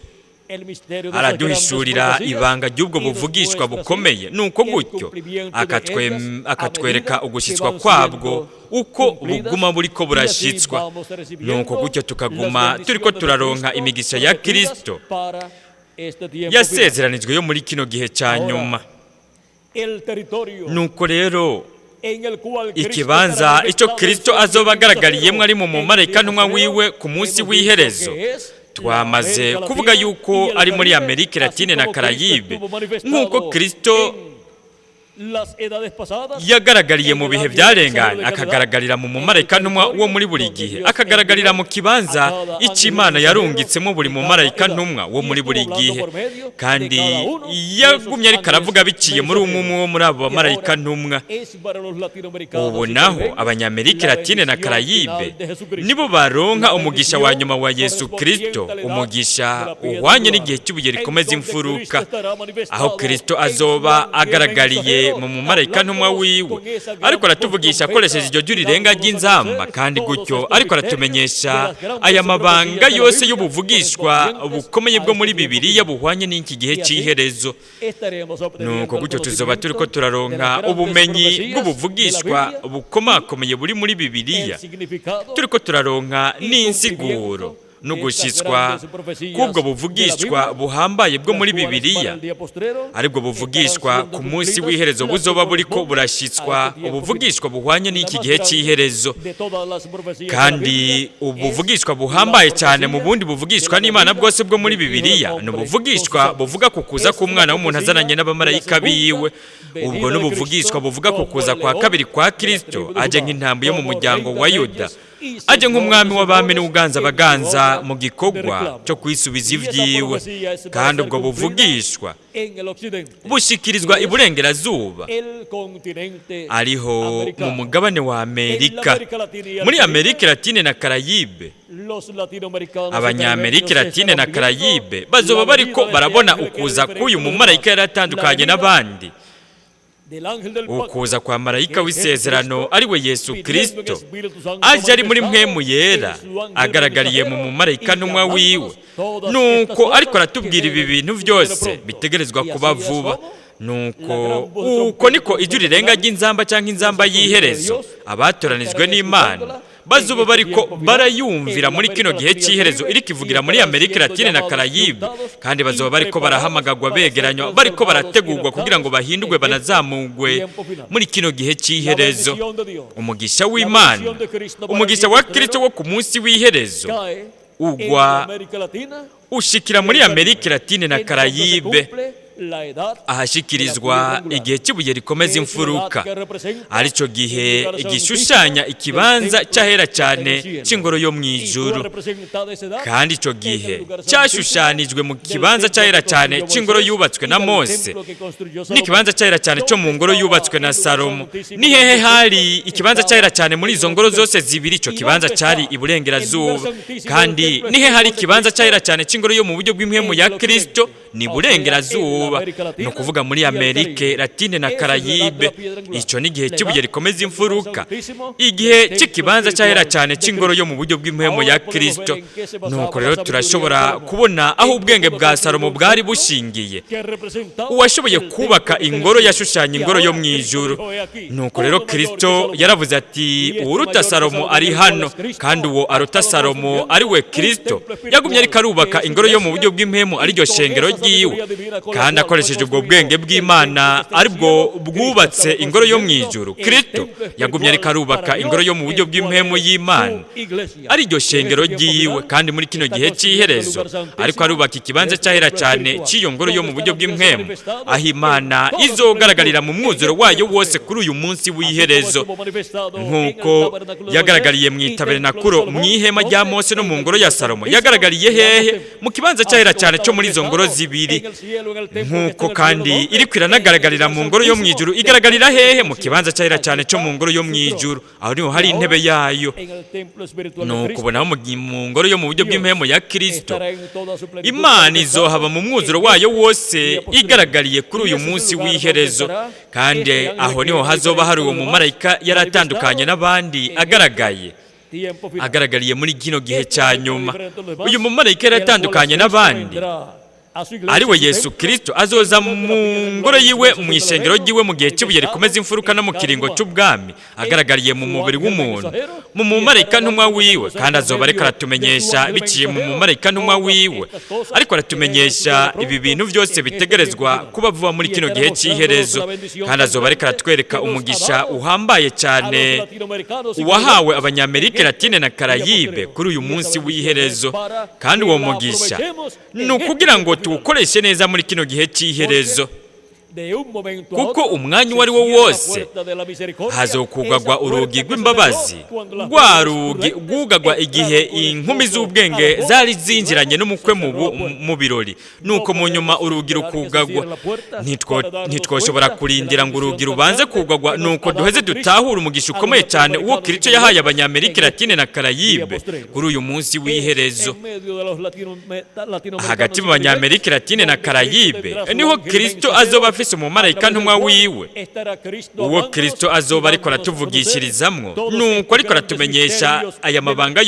Araduhishurira ibanga ry'ubwo buvugishwa bukomeye, nuko gutyo akatwereka ugushyitswa kwabwo uko buguma buriko burashyitswa, nuko gutyo tukaguma turiko turaronka imigisha ya Kristo yasezeranijwe yo muri kino gihe cya nyuma. Nuko rero ikibanza icyo Kristo azoba agaragariyemo ari mu mumarayika ntumwa wiwe ku munsi w'iherezo, twamaze kuvuga yuko ari muri Amerika Latine na Karayibe, nk'uko Kristo yagaragariye mu bihe byarenganye, akagaragarira mu mumarayika ntumwa wo muri buri gihe, akagaragarira mu kibanza icyo Imana yarungitsemo buri mumarayika ntumwa wo muri buri gihe, kandi yagumye ariko aravuga biciye muri umwe umwe wo muri abo bamarayika ntumwa. Ubu naho Abanyamerika Latine na Karayibe nibo baronka umugisha wa nyuma wa Yesu Kristo, umugisha uhwanye n'igihe cy'ibuye rikomeza imfuruka, aho Kristo azoba agaragariye mu mumarayika ntumwa wiwe, ariko aratuvugisha akoresheje iryo jwi rirenga ry'inzamba, kandi gutyo ariko aratumenyesha aya mabanga yose y'ubuvugishwa bukomeye bwo muri Bibiliya buhwanye n'iki gihe cy'iherezo. Nuko gutyo tuzoba turiko turaronka ubumenyi bw'ubuvugishwa bukomakomeye buri muri Bibiliya, turiko turaronka n'insiguro no gushyitswa k'ubwo buvugishwa buhambaye bwo muri Bibiliya, aribwo buvugishwa ku munsi w'iherezo buzoba buriko burashyitswa, ubuvugishwa buhwanye n'iki gihe cy'iherezo. Kandi ubuvugishwa buhambaye cyane mu bundi buvugishwa n'Imana bwose bwo muri Bibiliya ni ubuvugishwa buvuga ku kuza k'Umwana w'umuntu azananye n'abamarayika biwe. Ubwo n'ubuvugishwa buvuga ku kuza kwa kabiri kwa Kristo, aje nk'intambwe yo mu muryango wa Yuda, aje nk'umwami w'abami n'uganza abaganza mu gikorwa cyo kwisubiza ibyiwe. Kandi ubwo buvugishwa bushikirizwa iburengerazuba, ariho mu mugabane wa Amerika. Muri Amerika Latine na Karayibe, Abanyamerika Latine na Karayibe bazoba bariko barabona ukuza k'uyu mumarayika yari atandukanye n'abandi, ukuza kwa marayika w'isezerano ari we Yesu Kristo, aje ari muri mpwemu yera, agaragariye mu mumarayika ntumwa wiwe, nuko ariko aratubwira ibi bintu byose bitegerezwa kuba vuba. Nuko uko niko ijwi rirenga ry'inzamba cyangwa inzamba y'iherezo, abatoranijwe n'Imana bazuba bariko barayumvira muri kino gihe cy'iherezo, iri kivugira muri Amerika Latine na Karayibe, kandi bazoba bariko barahamagagwa, begeranywa, bariko barategurwa kugira ngo bahindurwe banazamugwe muri kino gihe cy'iherezo. Umugisha w'Imana, umugisha wa Kristo wo ku munsi w'iherezo ugwa ushikira muri Amerika Latine na Karayibe, ahashikirizwa igihe cy'ibuye rikomeza imfuruka, aricyo gihe gishushanya ikibanza cy'ahera cyane cy'ingoro yo mu ijuru. Kandi icyo gihe cyashushanijwe mu kibanza cy'ahera cyane cy'ingoro yubatswe na Mose n'ikibanza cy'ahera cyane cyo mu ngoro yubatswe na Salomo. Ni hehe hari ikibanza cy'ahera cyane muri izo ngoro zose zibiri? Icyo kibanza cyari iburengerazuba. Kandi ni he hari ikibanza cy'ahera cyane cy'ingoro yo mu buryo bw'impwemu ya Kristo? Ni iburengerazuba. kuba, ni ukuvuga muri Amerike Latine na Karayibe. Icyo ni igihe cy'ibuye rikomeza imfuruka, igihe cy'ikibanza cyahera cyane cy'ingoro yo mu buryo bw'impwemu ya Kristo. Nuko rero turashobora kubona aho ubwenge bwa Salomo bwari bushingiye, uwashoboye kubaka ingoro yashushanya ingoro yo mu ijuru. Nuko rero Kristo yaravuze ati: "Uwuruta Salomo ari hano," kandi uwo aruta Salomo ari we Kristo yagumye ariko arubaka ingoro yo mu buryo bw'impwemu, ariryo shengero ryiwe, kandi akoresheje ubwo bwenge bw'Imana aribwo bwubatse ingoro yo mu ijuru. Kristo yagumye ariko arubaka ingoro yo mu buryo bw'impwemu y'Imana, ariryo shengero ryiwe, kandi muri kino gihe cy'iherezo ariko arubaka ikibanza cyahera cyane cy'iyo ngoro yo mu buryo bw'impwemu, aho Imana izogaragarira mu mwuzuro wayo wose kuri uyu munsi w'iherezo, nk'uko yagaragariye mu itaberenakuro, mu ihema rya Mose no mu ngoro ya Salomo. Yagaragariye hehe? Mu kibanza cyahera cyane cyo muri izo ngoro zibiri. Nk'uko kandi iriko iranagaragarira mu ngoro yo mu ijuru. Igaragarira hehe? Mu kibanza cyahera cyane cyo mu ngoro yo mu ijuru, aho niho hari intebe yayo. Nuko ubonaho mu ngoro yo mu buryo bw'impwemu ya Kristo, Imana izohaba mu mwuzuro wayo wose igaragariye kuri uyu munsi w'iherezo, kandi aho niho hazoba hari uwo mumarayika yari atandukanye n'abandi agaragariye muri kino gihe cya nyuma. Uyu mumarayika yari atandukanye n'abandi, ari we Yesu Kristo, azoza mu ngoro yiwe, mu ishengero ryiwe, mu gihe cy'ibuye rikomeza imfuruka no mu kiringo cy'ubwami, agaragariye mu mubiri w'umuntu, mu mumarayika ntumwa wiwe, kandi azoba ariko aratumenyesha biciye mu mumarayika ntumwa wiwe, ariko aratumenyesha ibi bintu byose bitegerezwa kuba vuba muri kino gihe cy'iherezo, kandi azoba ariko aratwereka umugisha uhambaye cyane uwahawe Abanyamerika Latine na Karayibe kuri uyu munsi w'iherezo. Kandi uwo mugisha ni ukugira ngo tuwukoreshe neza muri kino gihe cy'iherezo, kuko umwanya uwo ari wo wose hazokugagwa urugi rw'imbabazi, rwa rugi rwugagwa igihe inkumi z'ubwenge zari zinjiranye n'umukwe mu birori, nuko mu nyuma urugi rukugagwa. Ntitwoshobora kurindira ngo urugi rubanze kugagwa nuko duheze dutahure umugisha ukomeye cyane uwo Kristo yahaye Abanyamerika Latine na Karayibe kuri uyu munsi w'iherezo. Hagati mu Banyamerika Latine na Karayibe niho Kristo azoba afise umumarayika ntumwa wiwe, uwo Kristo azoba ariko aratuvugishirizamwo, nuko ariko aratumenyesha aya mabanga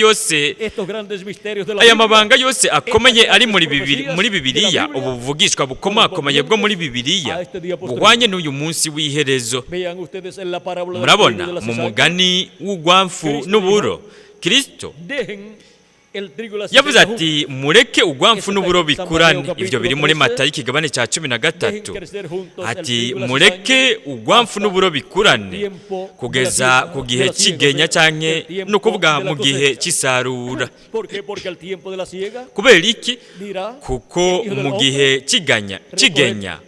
yose akomeye ari muri Bibiliya, ubu buvugishwa bukomakomeye bwo muri Bibiliya buhwanye n'uyu munsi w'iherezo. Murabona mu mugani w'ugwamfu n'uburo, Kristo yavuze ati: "Mureke ugwamfu n'uburo bikurane." Ibyo biri muri Matayo ikigabane cya 13. Ati: "Mureke ugwamfu n'uburo bikurane kugeza ku gihe cy'igenya," canke ni ukuvuga mu gihe cy'isarura. Kubera iki? Kuko mu gihe cy'igenya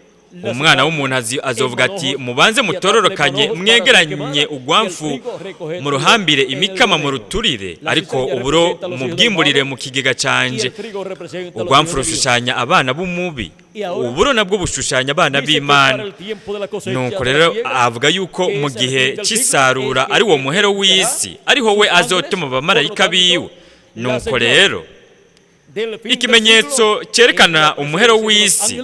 umwana w'umuntu azovuga ati: "Mubanze mutororokanye, mwegeranye ugwamfu muruhambire imikama mu ruturire, ariko uburo mubwimburire mu kigega canje." Ugwamfu rushushanya abana b'umubi, uburo nabwo bushushanya abana b'Imana. Nuko rero avuga yuko mu gihe cy'isarura, ari wo muhero w'isi, ariho we azotuma abamarayika biwe. Nuko rero ikimenyetso cyerekana umuhero w'isi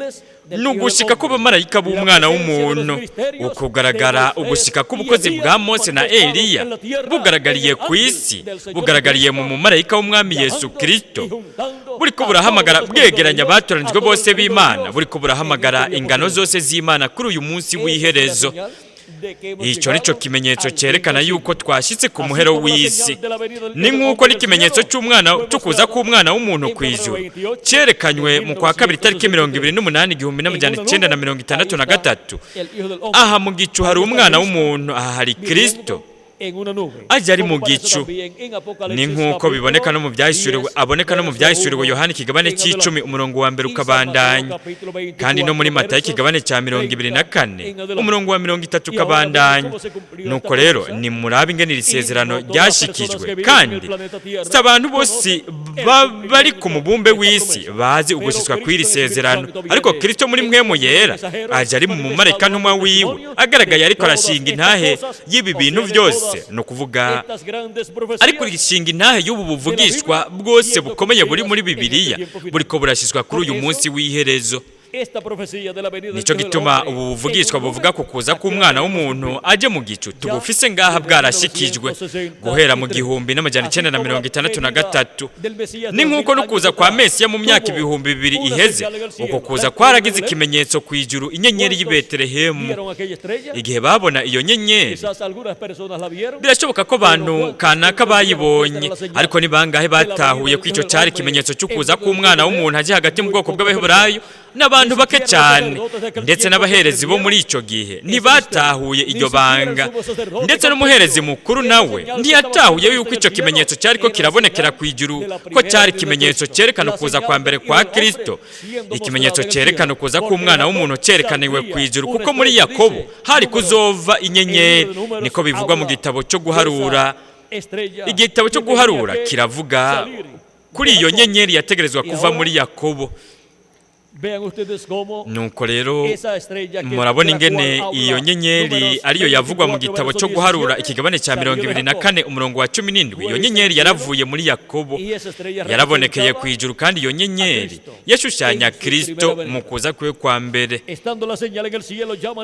ni ugushika kw'abamarayika b'umwana w'umuntu, ukugaragara ugushika k'ubukozi bwa Mose na Eliya bugaragariye ku isi, bugaragariye mu mumarayika w'Umwami Yesu Kristo, buriko burahamagara, bwegeranya abatoranijwe bose b'Imana, buriko burahamagara ingano zose z'Imana kuri uyu munsi w'iherezo. Icyo ni cyo kimenyetso cyerekana yuko twashyitse ku muhero w'isi. Ni nk'uko n'ikimenyetso cy'umwana cyo kuza k'umwana w'umuntu ku ijuru cyerekanywe mu kwa kabiri tariki 28 1963. Aha mu gicu hari umwana w'umuntu, aha hari Kristo ajya ari mu gicu. Ni nk'uko biboneka no mu Byahishuriwe, aboneka no mu Byahishuriwe Yohani ikigabane cy'icumi, umurongo wa mbere ukabandanya, kandi no muri Matayo ikigabane cya 24, umurongo wa 30 ukabandanya. Nuko rero ni murabe ingene iri sezerano ryashikijwe, kandi si abantu bose bari ku mubumbe w'isi bazi ugushyitswa kw'iri sezerano, ariko Kristo muri mpwemu yera aje ari mu mumarayika ntumwa wiwe agaragaye, ariko arashinga intahe y'ibi bintu byose, ni ukuvuga ariko rishinga intahe y'ubu buvugishwa bwose bukomeye buri muri Bibiliya, buriko burashyizwa kuri uyu munsi w'iherezo. Nico gituma ubu buvugishwa buvuga ku kuza k'umwana w'umuntu aje mu gicu tubufise ngaha bwarashikijwe guhera mu 1963. Ni nk'uko no kuza kwa Mesiya mu myaka 2000 iheze, uko kuza kwaragize ikimenyetso ku ijuru, inyenyeri y'i Betelehemu. Igihe babona iyo nyenyeri, birashoboka ko abantu kanaka bayibonye, ariko ni bangahe batahuye ko icyo cyari ikimenyetso cy'ukuza k'umwana w'umuntu aje hagati mu bwoko bw'Abaheburayo? N'abantu bake cyane, ndetse n'abaherezi bo muri icyo gihe ntibatahuye iryo banga, ndetse n'umuherezi mukuru nawe ntiyatahuye yuko icyo kimenyetso cyari ko kirabonekera ku ijuru, ko cyari ikimenyetso cyerekana ukuza kwa mbere kwa Kristo, ikimenyetso cyerekana ukuza k'umwana w'umuntu cyerekaniwe ku ijuru, kuko muri Yakobo hari kuzova inyenyeri. Niko bivugwa mu gitabo cyo guharura. Igitabo cyo guharura kiravuga kuri iyo nyenyeri yategerezwa kuva muri Yakobo. Nuko rero murabona ingene iyo nyenyeri ariyo yavugwa mu gitabo cyo guharura, ikigabane cya 24 umurongo wa 17. Iyo nyenyeri yaravuye muri Yakobo, yarabonekeye ku ijuru, kandi iyo nyenyeri yashushanya Kristo mu kuza kwe kwa mbere.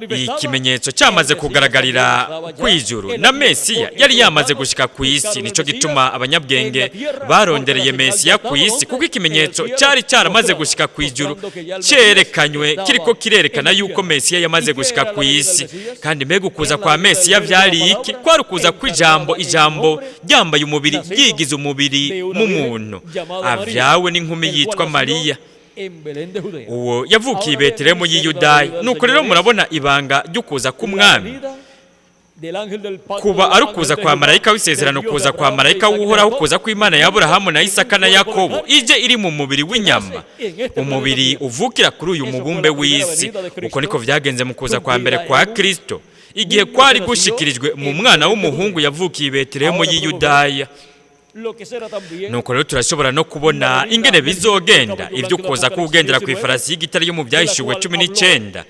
Ikimenyetso cyamaze kugaragarira ku ijuru, na Mesiya yari yamaze gushika ku isi. Nico gituma abanyabwenge barondereye Mesiya ku isi, kuko ikimenyetso cyari cyaramaze gushika ku ijuru, cyerekanywe, kiriko kirerekana yuko Mesiya yamaze gushika ku isi. Kandi mbega ukuza kwa Mesiya vyari iki? Kwari ukuza kw'ijambo, ijambo ryambaye umubiri, ryigize umubiri mu muntu, avyawe n'inkumi yitwa Mariya, uwo yavukiye i Betelehemu y'i Yudaya. Nuko rero murabona ibanga ry'ukuza k'umwami kuba ari ukuza kwa marayika w'isezerano, kuza kwa marayika w'Uhoraho, kuza kw'Imana ya Aburahamu na Isaka na Yakobo, ije iri mu mubiri w'inyama, umubiri uvukira kuri uyu mubumbe w'isi. Uko niko vyagenze mu kuza kwa mbere kwa Kristo, igihe kwari gushikirijwe mu mwana w'umuhungu yavukiye i Betelehemu y'i Yudaya. Nuko rero turashobora no kubona ingene bizogenda ibyo kuza k'ugendera ku ifarasi y'igitare yo mu Byahishuwe 19,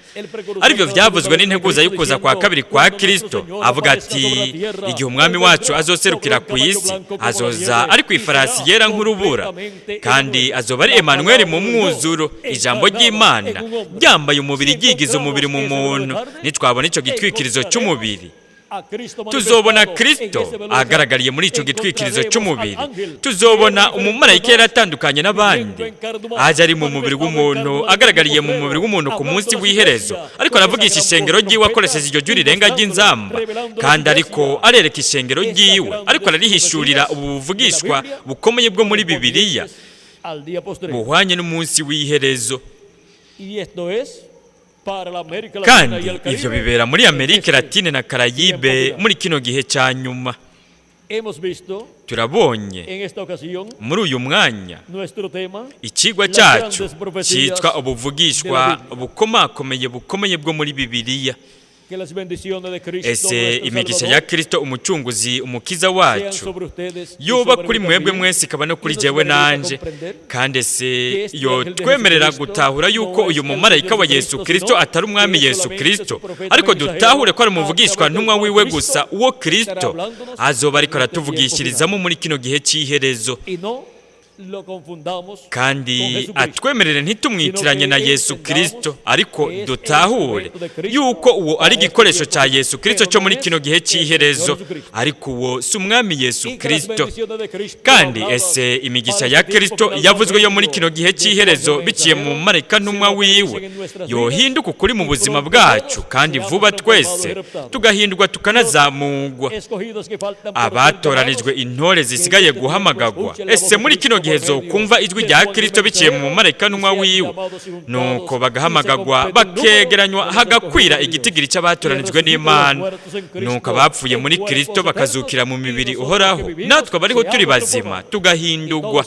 aribyo vyavuzwe n'integuza y'ukuza kwa kabiri kwa Kristo, avuga ati: "Igihe umwami wacu azoserukira ku isi, azoza ari ku ifarasi yera nk'urubura, kandi azoba ari Emmanuel mu mwuzuro, ijambo ry'Imana ryambaye umubiri, ryigize umubiri mu muntu." Nitwabona ico gitwikirizo cy'umubiri, tuzobona Kristo ahagaragariye muri ico gitwikirizo cy'umubiri. Tuzobona umumarayika yari atandukanye n'abandi, aje ari mu mubiri w'umuntu, agaragariye mu mubiri w'umuntu ku munsi w'iherezo, ariko aravugisha ishengero ryiwe akoresheje iryo jwi rirenga ry'inzamba, kandi ariko arereka ishengero ryiwe, ariko ararihishurira ubu buvugishwa bukomeye bwo muri Bibiliya buhwanye n'umunsi w'iherezo. Kandi ivyo bibera muri Amerika Latine na Karayibe muri kino gihe ca nyuma. Turabonye muri uyu mwanya ikigwa cyacu cyitwa ubuvugishwa bukomakomeye bukomeye bwo muri Bibiliya. Ese imigisha ya Kristo umucunguzi umukiza wacu yoba kuri mwebwe mwese, ikaba no kuri jewe nanje. Kandi ese yo twemerera gutahura yuko uyu mumarayika wa Yesu Kristo atari umwami Yesu Kristo, ariko dutahure ko ari umuvugishwa ntumwa wiwe gusa, uwo Kristo azoba ariko aratuvugishirizamo muri kino gihe cy'iherezo. Kandi atwemerere ntitumwitiranye na Yesu Kristo, ariko dutahure yuko uwo ari igikoresho cya Yesu Kristo cyo muri kino gihe cy'iherezo, ariko uwo si umwami Yesu Kristo. Kandi ese imigisha ya Kristo yavuzwe yo muri kino gihe cy'iherezo biciye mu marayika ntumwa wiwe yohinduka ukuri mu buzima bwacu, kandi vuba twese tugahindurwa tukanazamugwa. Abatoranijwe, intore zisigaye guhamagagwa, ese muri kino gihe zokumva ijwi rya Kristo biciye mu marayika ntumwa wiwe, nuko bagahamagagwa, bakegeranywa, hagakwira igitigiri cy'abatoranijwe n'Imana, nuko abapfuye muri Kristo bakazukira mu mibiri uhoraho, natwe abariho turi bazima tugahindurwa,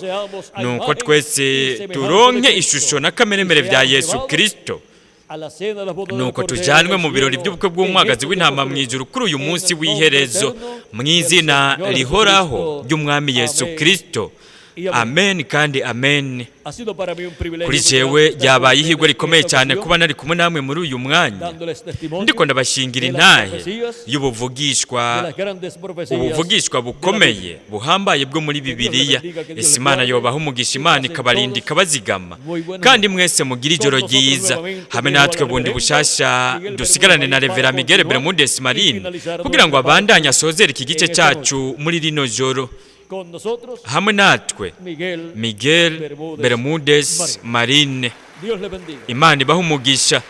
nuko twese turonke ishusho na kameremere bya Yesu Kristo, nuko tujyanwe mu birori by'ubukwe bw'umwagazi w'intama mu ijuru kuri uyu munsi w'iherezo, mu izina rihoraho ry'umwami Yesu Kristo. Y amén. Amen kandi amen. Ha sido para mí un privilegio Kuri muy jewe grande estar con ryabaye ustedes ihirwe en rikomeye esta cyane ocasión, kuba nari kumwe namwe muri uyu mwanya, dándoles testimonio ndiko ndabashingira de las intahe profecías, y'ubuvugishwa, de las grandes profecías ubuvugishwa de la bukomeye Biblia. buhambaye bwo muri Bibiliya. Ese Imana yobaha umugisha, Imana ikabarinda, ikabazigama, kandi mwese mugire ijoro ryiza. Hamwe natwe bundi bushasha dusigarane na Revera Miguel Bermudez Marine kugira ngo abandanye asozere iki gice cyacu muri rino joro. Con nosotros, Hamwe natwe Miguel Miguel Bermudez Marine. Dios le bendiga. Imana ibahe umugisha.